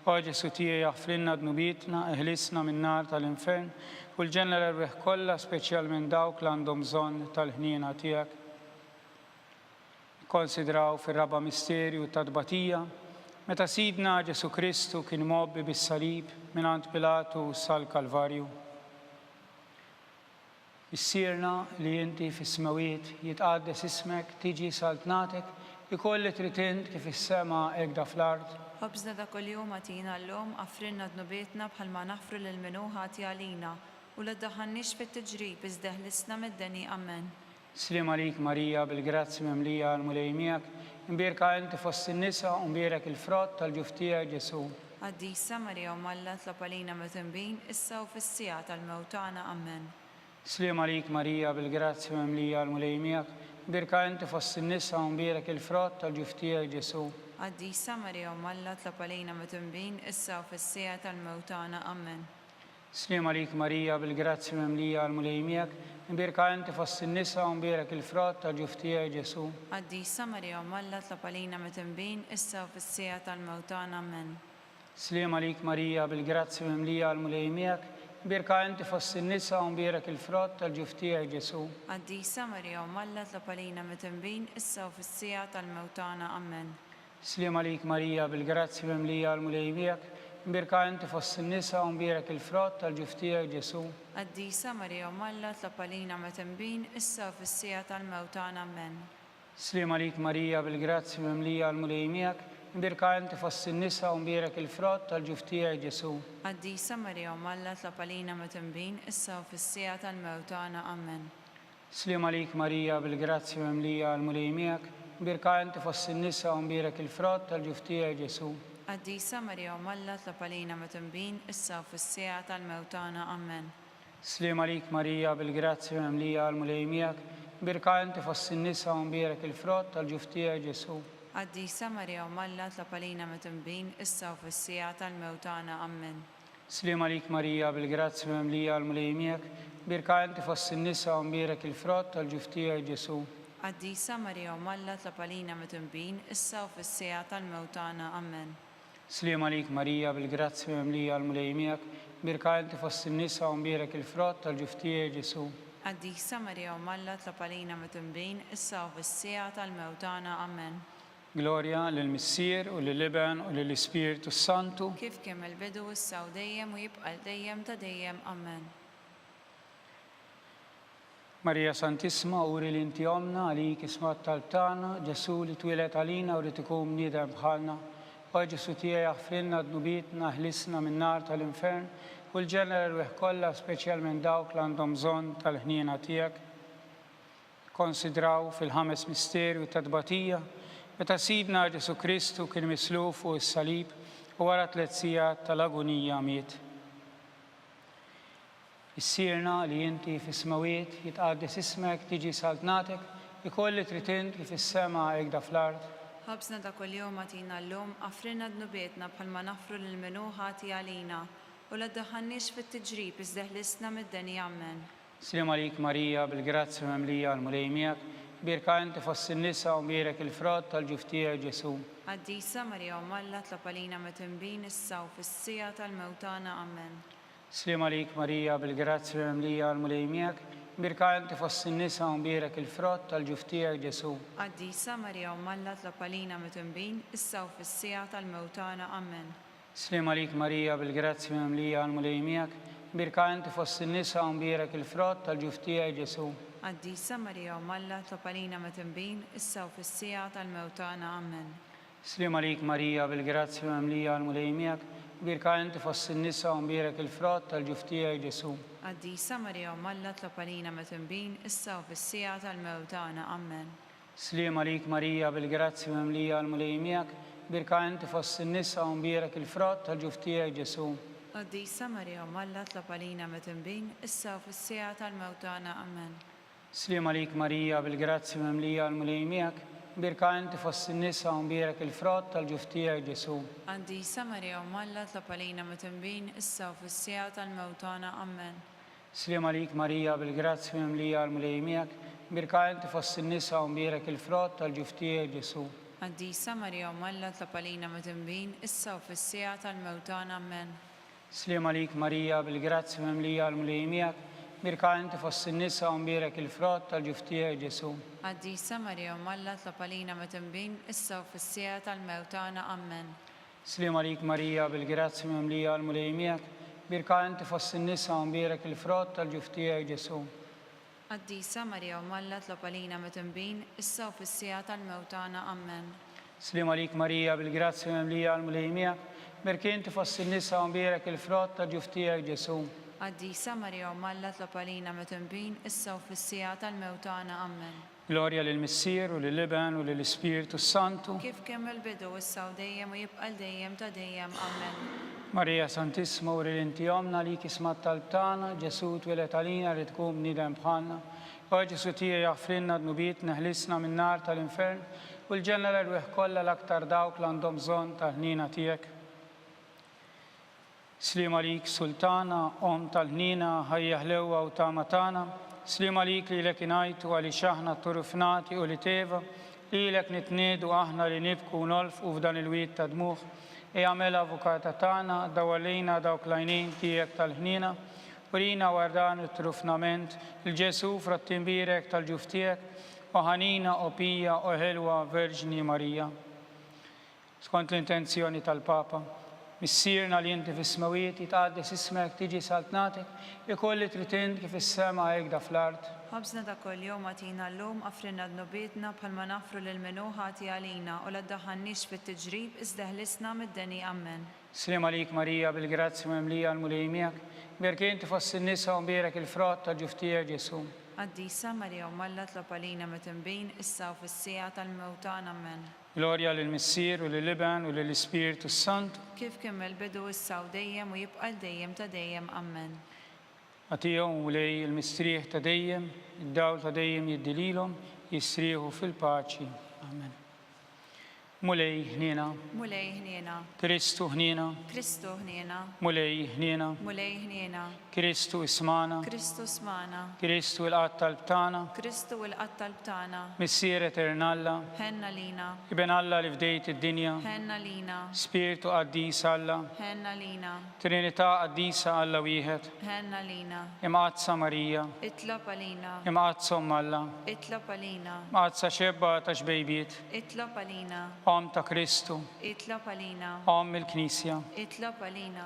O Ġesù tiegħi aħfrilna dnubietna, eħlisna min-nar tal-infern, u l-ġenna l-erwieħ kollha, speċjalment dawk l għandhom bżonn tal-ħniena tiegħek. Ikkonsidraw fir-raba' misterju ta' tbatija, meta Sidna Ġesù Kristu kien mgħobbi bis-salib mingħand Pilatu sal-Kalvarju. Missierna li inti fis-smewwiet, jitqaddes ismek, tiġi saltnatek, ikun li trid int kif fis-sema hekda fl-art. Ħobżna ta' kuljum agħtina llum, aghfrilna dnubietna bħalma naħfru lil min hu ħati għalina, u la ddaħħalniex fit-tiġrib iżda eħlisna mid-deni. Amen. Sliem għalik Marija, bil-grazzja mimlija l-Mulej miegħek, imbierka inti fost in-nisa u mbierek il-frott tal-ġuf tiegħek Ġesù. Qaddisa Marija Omm Alla tlob għalina midinbin, issa u fis-siegħa tal-mewt tagħna. Ammen. Sliem għalik Marija, bil-grazzja mimlija l-Mulej miegħek, imbierka inti fost in-nisa u mbierek il-frott tal-ġuf tiegħek Ġesù. Qaddisa Marija Omm Alla tlob għalina midinbin, issa u fis-siegħa tal-mewt tagħna. Ammen. Sliem għalik Marija, bil-grazzja mimlija l-Mulej miegħek, imbierka inti fost in-nisa u mbierek il-frott tal-ġuf tiegħek Ġesù. Qaddisa Marija Omm Alla tlob għalina midinbin, issa u fis-siegħa tal-mewt tagħna. Ammen. Sliem għalik Marija, bil-grazzja mimlija l-Mulej miegħek, imbierka inti fost in-nisa u mbierek il-frott tal-ġuf tiegħek Ġesù. Qaddisa Marija Omm Alla tlob għalina midinbin, issa u fis-siegħa tal-mewt tagħna. Ammen. Sliem għalik Marija, bil-grazzja mimlija l-Mulej miegħek, imbierka inti fost in-nisa u mbierek il-frott tal-ġuf tiegħek Ġesù. Qaddisa Marija Omm Alla tlob għalina midinbin, issa u fis-siegħa tal-mewt tagħna. Ammen. Sliem għalik Marija, bil-grazzja mimlija l-Mulej miegħek, imbierka inti fost in-nisa u mbierek il-frott tal-ġuf tiegħek Ġesù. Qaddisa Marija Omm Alla tlob għalina midinbin, issa u fis-siegħa tal-mewt tagħna. Ammen. Sliem għalik Marija, bil-grazzja mimlija l-Mulej miegħek, imbierka inti fost in-nisa u mbierek il-frott tal-ġuf tiegħek Ġesù. Qaddisa Marija Omm Alla tlob għalina midinbin, issa u fis-siegħa tal-mewt tagħna. Ammen. Sliem għalik Marija, bil-grazzja mimlija l-Mulej miegħek, imbierka inti fost in-nisa u mbierek il-frott tal-ġuf tiegħek Ġesù. Qaddisa Marija Omm Alla tlob għalina midinbin, issa u fis-siegħa tal-mewt tagħna. Ammen. Sliem għalik Marija, bil-grazzja mimlija l-Mulej miegħek, imbierka inti fost in-nisa u mbierek il-frott tal-ġuf tiegħek Ġesù. Qaddisa Marija Omm Alla tlob għalina midinbin, issa u fis-siegħa tal-mewt tagħna. Ammen. Sliem għalik Marija, bil-grazzja mimlija l-Mulej miegħek, imbierka inti fost in-nisa u mbierek il-frott tal-ġuf tiegħek Ġesù. Qaddisa Marija Omm Alla tlob għalina midinbin, issa u fis-siegħa tal-mewt tagħna. Ammen. Glorja lill-Missier u lill-Iben u lill-Ispirtu s-Santu. Kif kien mill-bidu, issa u dejjem u jibqa' għal dejjem ta' dejjem. Ammen. Marija Santissima, uri li inti Ommna, għalik isma' t-talb tagħna, Ġesù li twieled għalina u ried ikun bniedem bħalna. O Ġesù tiegħi aħfrilna dnubietna, eħlisna min-nar tal-infern, u l-ġenna l-erwieħ kollha, speċjalment dawk li għandhom bżonn tal-ħniena tiegħek. Ikkonsidraw fil-ħames misterju ta' tbatija, meta Sidna Ġesù Kristu kien mislub fuq is-salib u wara tlett sigħat tal-agunija miet. Missierna li inti fis-smewwiet, jitqaddes ismek, tiġi saltnatek, ikun li trid int kif fis-sema hekda fl-art. Ħobżna ta' kuljum agħtina llum, aghfrilna dnubietna bħalma naghfru lil min hu ħati għalina, u la ddaħħalniex fit-tiġrib iżda eħlisna mid-deni. Ammen. Sliem għalik Marija, bil-grazzja mimlija l-Mulej miegħek, mbierka inti fost in-nisa u mbierek il-frott tal-ġuf tiegħek Ġesù. Qaddisa Marija Omm Alla tlob għalina midinbin issa u fis-siegħa tal-mewt tagħna. Ammen. Sliem għalik Marija, bil-grazzja mimlija l-Mulej miegħek, mbierka inti fost in-nisa u mbierek il-frott tal-ġuf tiegħek Ġesù. Qaddisa Marija Omm Alla tlob għalina midinbin issa u fis-siegħa tal-mewt tagħna. Ammen. Sliem għalik Marija, bil-grazzja mimlija l-Mulej miegħek, imbierka inti fost in-nisa u mbierek il-frott tal-ġuf tiegħek Ġesù. Qaddisa Marija Omm Alla tlob għalina midinbin, issa u fis-siegħa tal-mewt tagħna. Ammen. Sliem għalik Marija, bil-grazzja mimlija l-Mulej miegħek, imbierka inti fost in-nisa u mbierek il-frott tal-ġuf tiegħek Ġesù. Qaddisa Marija Omm Alla tlob għalina midinbin, issa u fis-siegħa tal-mewt tagħna. Ammen. Sliem għalik Marija, bil-grazzja mimlija l-Mulej miegħek, mbierka inti fost in-nisa u mbierek il-frott tal-ġuf tiegħek Ġesù. Qaddisa Marija Omm Alla tlob għalina midinbin, issa u fis-siegħa tal-mewt tagħna. Ammen. Sliem għalik Marija, bil-grazzja mimlija l-Mulej miegħek, mbierka inti fost in-nisa u mbierek il-frott tal-ġuf tiegħek Ġesù. Qaddisa Marija Omm Alla tlob għalina midinbin, issa u fis-siegħa tal-mewt tagħna. Ammen. Sliem għalik Marija, bil-grazzja mimlija l-Mulej miegħek, Mbierka inti fost in-nisa u mbierek il-frott tal-ġuf tiegħek, Ġesù. Qaddisa Marija Omm Alla tlob għalina midinbin, issa u fis-siegħa tal-mewt tagħna. Ammen. Sliem għalik Marija, bil-grazzja mimlija l-Mulej miegħek, mbierka inti fost in-nisa u mbierek il-frott tal-ġuf tiegħek, Ġesù. Qaddisa Marija Omm Alla tlob għalina midinbin, issa u fis-siegħa tal-mewt tagħna. Ammen. Sliem għalik Marija, bil-grazzja mimlija l-Mulej miegħek, mbierka inti fost in-nisa u mbierek il-frott tal-ġuf tiegħek, Ġesù. Qaddisa Marija Omm Alla tlob għalina midinbin, issa u fis-siegħa tal-mewt tagħna. Ammen. Sliem għalik Marija, bil-grazzja mimlija l-Mulej miegħek, mbierka inti fost in-nisa u mbierek il-frott tal-ġuf tiegħek, Ġesù. Qaddisa Marija Omm Alla tlob għalina midinbin, issa u fis-siegħa tal-mewt tagħna. Ammen. Glorja lill-Missier u lill-Iben u lill-Ispirtu s-Santu. Kif kien mill-bidu, issa u dejjem u jibqa' għal dejjem ta' dejjem. Ammen. Marija Santissima uri li inti Ommna għalik isma' t-talb tagħna, Ġesù twieled għalina ried ikun bniedem bħalna. O Ġesù tiegħi aħfrilna dnubietna eħlisna min-nar tal-infern u l-ġenna l-erwieħ kollha l-aktar dawk l għandhom bżonn tal-ħniena tiegħek. Sliem għalik, Sultana, Omm tal-ħniena, ħajja ħlewwa u tama tagħna. Sliem għalik lilek ingħajtu għaliex aħna tturufnati ulied Eva, lilek nitniegħdu aħna li nibku u nolfqu f'dan il-wied ta' dmugħ. Ejja agħmel avukata tagħna, dawwar lejna dawk l-għajnejn tiegħek tal-ħniena. Urina wara dan it-turufnament, 'l Ġesù frott imbierek tal-ġuf tiegħek, o ħanina, o pija, o ħelwa Verġni Marija. Skont l-intenzjoni tal-Papa, Missierna li inti fis-smewwiet, jitqaddes ismek, tiġi saltnatek, ikun li trid int kif fis-sema hekda fl-art. Ħobżna ta' kuljum agħtina llum, aghfrilna dnubietna bħalma naghfru lil min hu ħati għalina, u la ddaħħalniex fit-tiġrib, iżda eħlisna mid-deni. Ammen. Sliem għalik Marija, bil-grazzja mimlija l-Mulej miegħek, mbierka inti fost in-nisa u mbierek il-frott tal-ġuf tiegħek Ġesù. Qaddisa Marija Omm Alla tlob għalina midinbin, issa u fis-siegħa tal-mewt tagħna. Ammen. Glorja lill-Missier u lill-Iben u lill-Ispirtu s-Santu. Kif kien mill-bidu, issa u dejjem u jibqa' għal dejjem ta' dejjem. Ammen. Agħtihom, o Mulej, il-mistrieħ ta' dejjem, id-dawl ta' dejjem jiddi lilhom, jistrieħu fil-paċi. Ammen. Mulej, ħniena. Mulej, ħniena. Kristu, ħniena. Kristu, ħniena. Mulej, ħniena. Mulej, ħniena. Kristu, ismagħna. Kristu, smagħna. Kristu, ilqa' t-talb tagħna. Kristu, ilqa' t-talb tagħna. Missier etern Alla. Ħenn għalina. Iben Alla li fdejt id-dinja. Ħenn għalina. Spirtu qaddis Alla. Ħenn għalina. Trinità qaddisa Alla wieħed. Ħenn għalina. Imqaddsa Marija. Itlob għalina. Imqaddsa Omm Alla. Itlob għalina. Mqaddsa xebba ta' xbejbiet. Itlob għalina. Omm ta' Kristu. Itlob għalina. Omm il-Knisja. Itlob għalina.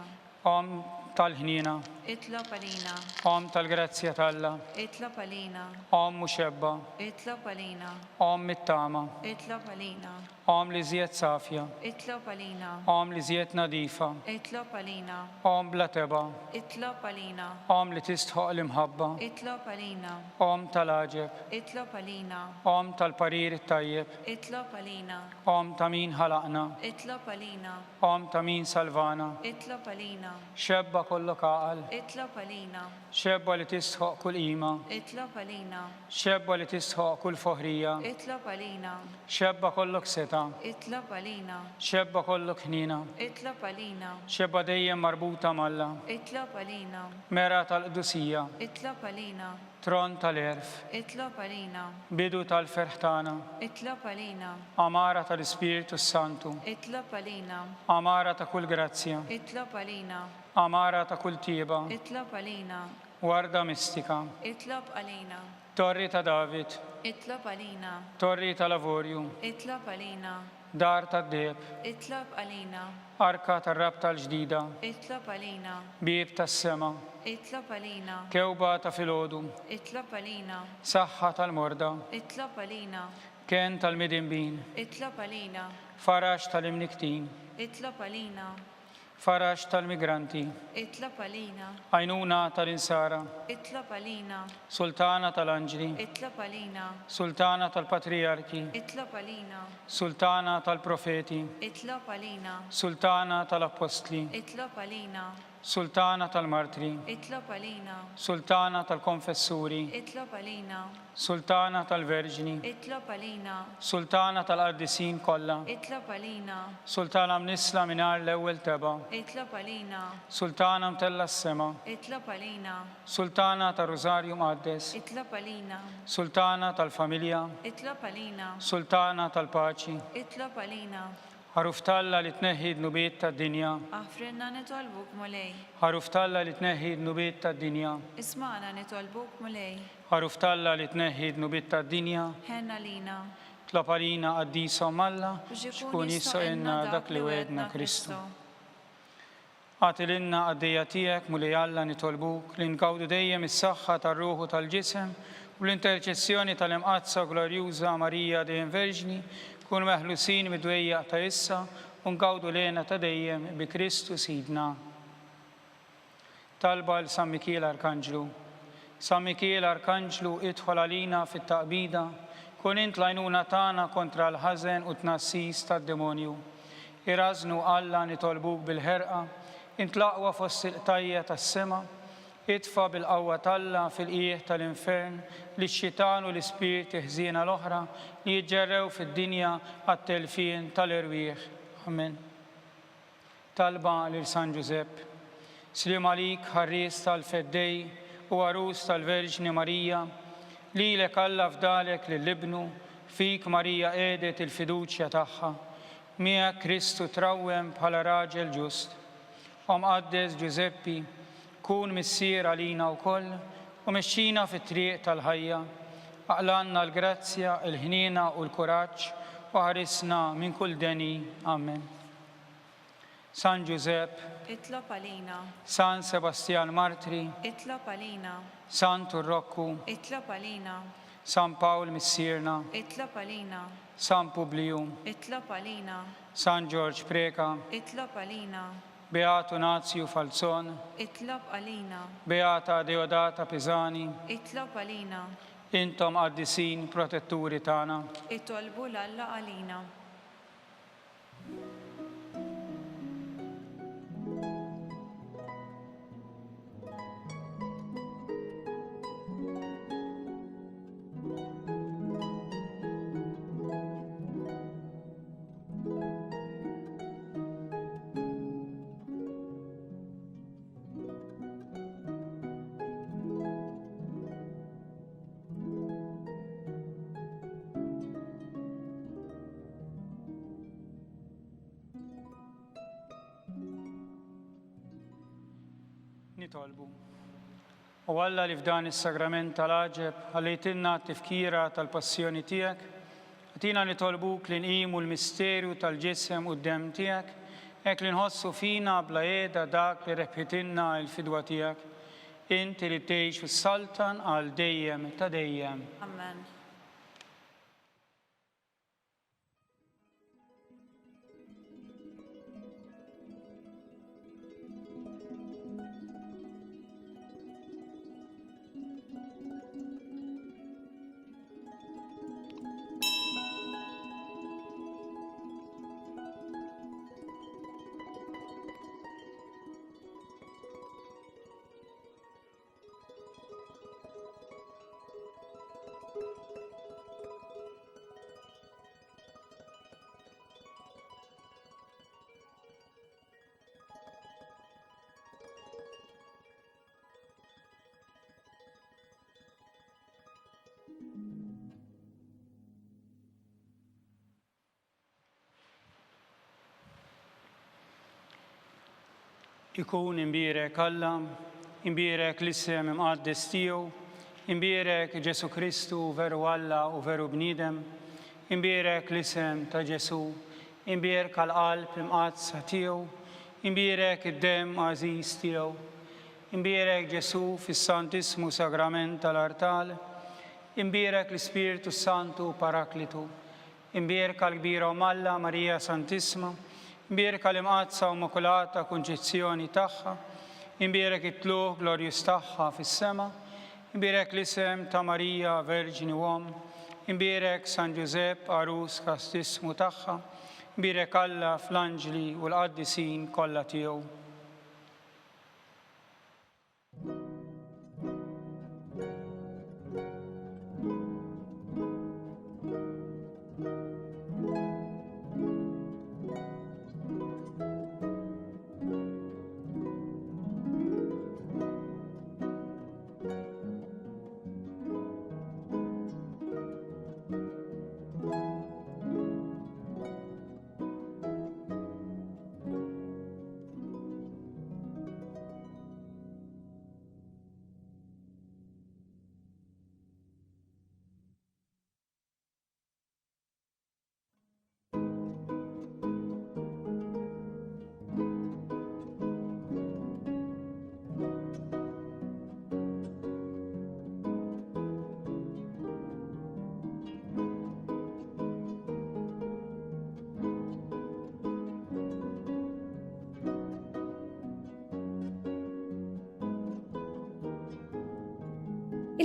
Omm tal-ħniena. Itlob għalina. Omm tal-grazzja t'Alla. Itlob għalina. Omm u xebba. Itlob għalina. Omm it-tama. Itlob għalina. Omm l-iżjed safja. Itlob għalina. Omm l-iżjed nadifa. Itlob għalina. Omm bla tebgħa. Itlob għalina. Omm li tistħoqq l-imħabba. Itlob għalina. Omm tal-għaġeb. Itlob għalina. Omm tal-parir it-tajjeb. Itlob għalina. Omm ta' min ħalaqna. Itlob għalina. Omm ta' min salvana. Itlob għalina. Xebba kollok għaqal. Itlob għalina. Xebba li tistħoqq kull qima. Itlob għalina. Xebba li tistħoqq kull foħrija. Itlob għalina. Xebba kollok setgħa. Itlob għalina. Xebba kollok ħniena. Itlob għalina. Xebba dejjem marbuta m'Alla. Itlob għalina. Mera tal-qdusija. Itlob għalina. Tron tal-għerf. Itlob għalina. Bidu tal-ferħ tagħna. Itlob għalina. Għamara tal-Ispirtu s-Santu. Itlob għalina. Għamara ta' kull grazzja. Itlob għalina. Għamara ta' kull tjieba. Itlob għalina. Warda mistika. Itlob għalina. Torri ta' David. Itlob għalina. Torri tal-avorju. Itlob għalina. Dar tad-deheb. Itlob għalina. Arka tar-rabta l-ġdida. Itlob għalina. Bieb tas-sema. Itlob għalina. Kewba ta' filgħodu. Itlob għalina. Saħħa tal-morda. Itlob għalina. Kenn tal-midinbin. Itlob għalina. Faraġ tal-imnikktin. Itlob għalina. Faraġ tal-migranti. Itlob għalina. Għajnuna tal-insara. Itlob għalina. Sultana tal-anġli. Itlob għalina. Sultana tal-patrijarki. Itlob għalina. Sultana tal-profeti. Itlob għalina. Sultana tal-appostli. Itlob għalina. Sultana tal-Martri. Itlob għalina. Sultana tal-Konfessuri. Itlob għalina. Sultana tal-Verġni. Itlob għalina. Sultana tal-Qaddisin kollha. Itlob għalina. Sultana mnissla mingħajr l-ewwel tebgħa. Itlob għalina. Sultana mtellgħa s-sema. Itlob għalina. Sultana tar-Rużarju Mqaddes. Itlob għalina. Sultana tal-Familja. Itlob għalina. Sultana tal-Paċi. Itlob għalina. Ħaruf t'Alla li tneħħi d-dnubiet tad-dinja. Aħfrilna nitolbuk, Mulej. Ħaruf t'Alla li tneħħi d-dnubiet tad-dinja. Ismagħna nitolbuk, Mulej. Ħaruf t'Alla li tneħħi d-dnubiet tad-dinja. Ħenn għalina. Tlob għalina Qaddisa Omm Alla, Biex ikun jistħoqilna dak li wegħedna Kristu. Agħti lilna, qaddejja tiegħek, Mulej Alla, nitolbuk, li ngawdu dejjem is-saħħa tar-ruħ u tal-ġisem, u bl-interċessjoni tal-Imqaddsa u Glorjuża Marija dejjem Verġni, nkunu meħlusin mid-dwejjaq ta' issa u ngawdu l-hena ta' dejjem bi Kristu Sidna. Talba għal San Mikiel Arkanġlu. San Mikiel Arkanġlu, idħol għalina fit-taqbida, kun int l-għajnuna tagħna kontra l-ħażen u t-tnassis tad-demonju. Irażżnu Alla nitolbuk bil-ħerqa, int l-aqwa fost il-qtajja' tas-sema, itfa' bil-qawwa t'Alla fil-qiegħ tal-infern lix-xitan u l-ispirti ħżiena l-oħra li jiġġerrew fid-dinja għat-telfien tal-erwieħ. Amen. Talba lil San Ġużepp. Sliem għalik, ħarries tal-Feddej u għarus tal-Verġni Marija, lilek Alla fdalek lil Ibnu, fik Marija qiegħdet il-fiduċja tagħha. Miegħek Kristu trawwem bħala raġel ġust. O Mqaddes Ġużeppi, kun missier għalina wkoll u mexxina fit-triq tal-ħajja. Aqlgħalna l-grazzja, il-ħniena u l-kuraġġ u ħarisna minn kull deni. Amen. San Ġużepp. Itlob għalina. San Sebastjan Martri. Itlob għalina. Santu Rokku. Itlob għalina. San Pawl Missierna. Itlob għalina. San Publiju. Itlob għalina. San Ġorġ Preca. Itlob għalina. Beatu Nazju Falzon. Itlob għalina. Beata Deodata Pisani. Itlob għalina. Intom qaddisin protetturi tagħna. Itolbu 'l Alla għalina. Nitolbu. O Alla li f'dan is-sagrament tal-għaġeb ħallejtilna t-tifkira tal-passjoni tiegħek, agħtina nitolbuk li nqimu l-misterju tal-ġisem u d-demm tiegħek, hekk li nħossu fina bla qiegħda dak li rebħitilna l-fidwa tiegħek. Int li tgħix u ssaltan għal dejjem ta' dejjem. Amen. Ikun imbierek Alla, imbierek l-isem imqaddes tiegħu, imbierek Ġesù Kristu veru Alla u veru bniedem, imbierek l-isem ta' Ġesù, imbierka l-qalb imqaddsa tiegħu, imbierek id-demm għażiż tiegħu. Imbierek Ġesù fis-Santissmu Sagrament tal-artal, imbierek l-Ispirtu s-Santu Paraklitu, Imbierka l-kbira Omm Alla, Marija Santissma, imbierka l-Imqaddsa u Immakulata Kunċizzjoni tagħha, imbierek it-tlugħ glorjuż tagħha fis-sema, imbierek l-isem ta' Marija Verġni u Omm, imbierek San Ġużepp għarus kastissmu tagħha, imbierek Alla fl-anġli u l-qaddisin kollha tiegħu.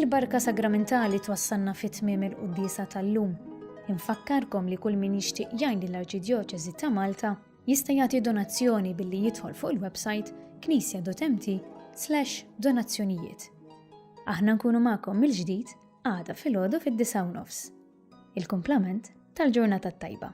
Il-barka sagramentali twassalna fi tmiem il-quddiesa tal-lum. Infakkarkom li kull min jixtieq jgħin lill-Arċidjoċesi ta' Malta jista' jagħti donazzjoni billi jidħol fuq il-website knisja.mt slash donazzjonijiet. Aħna nkunu magħkom mill-ġdid għada filgħodu fid-9 nofs. Il-kumplament tal-ġurnata t-tajba.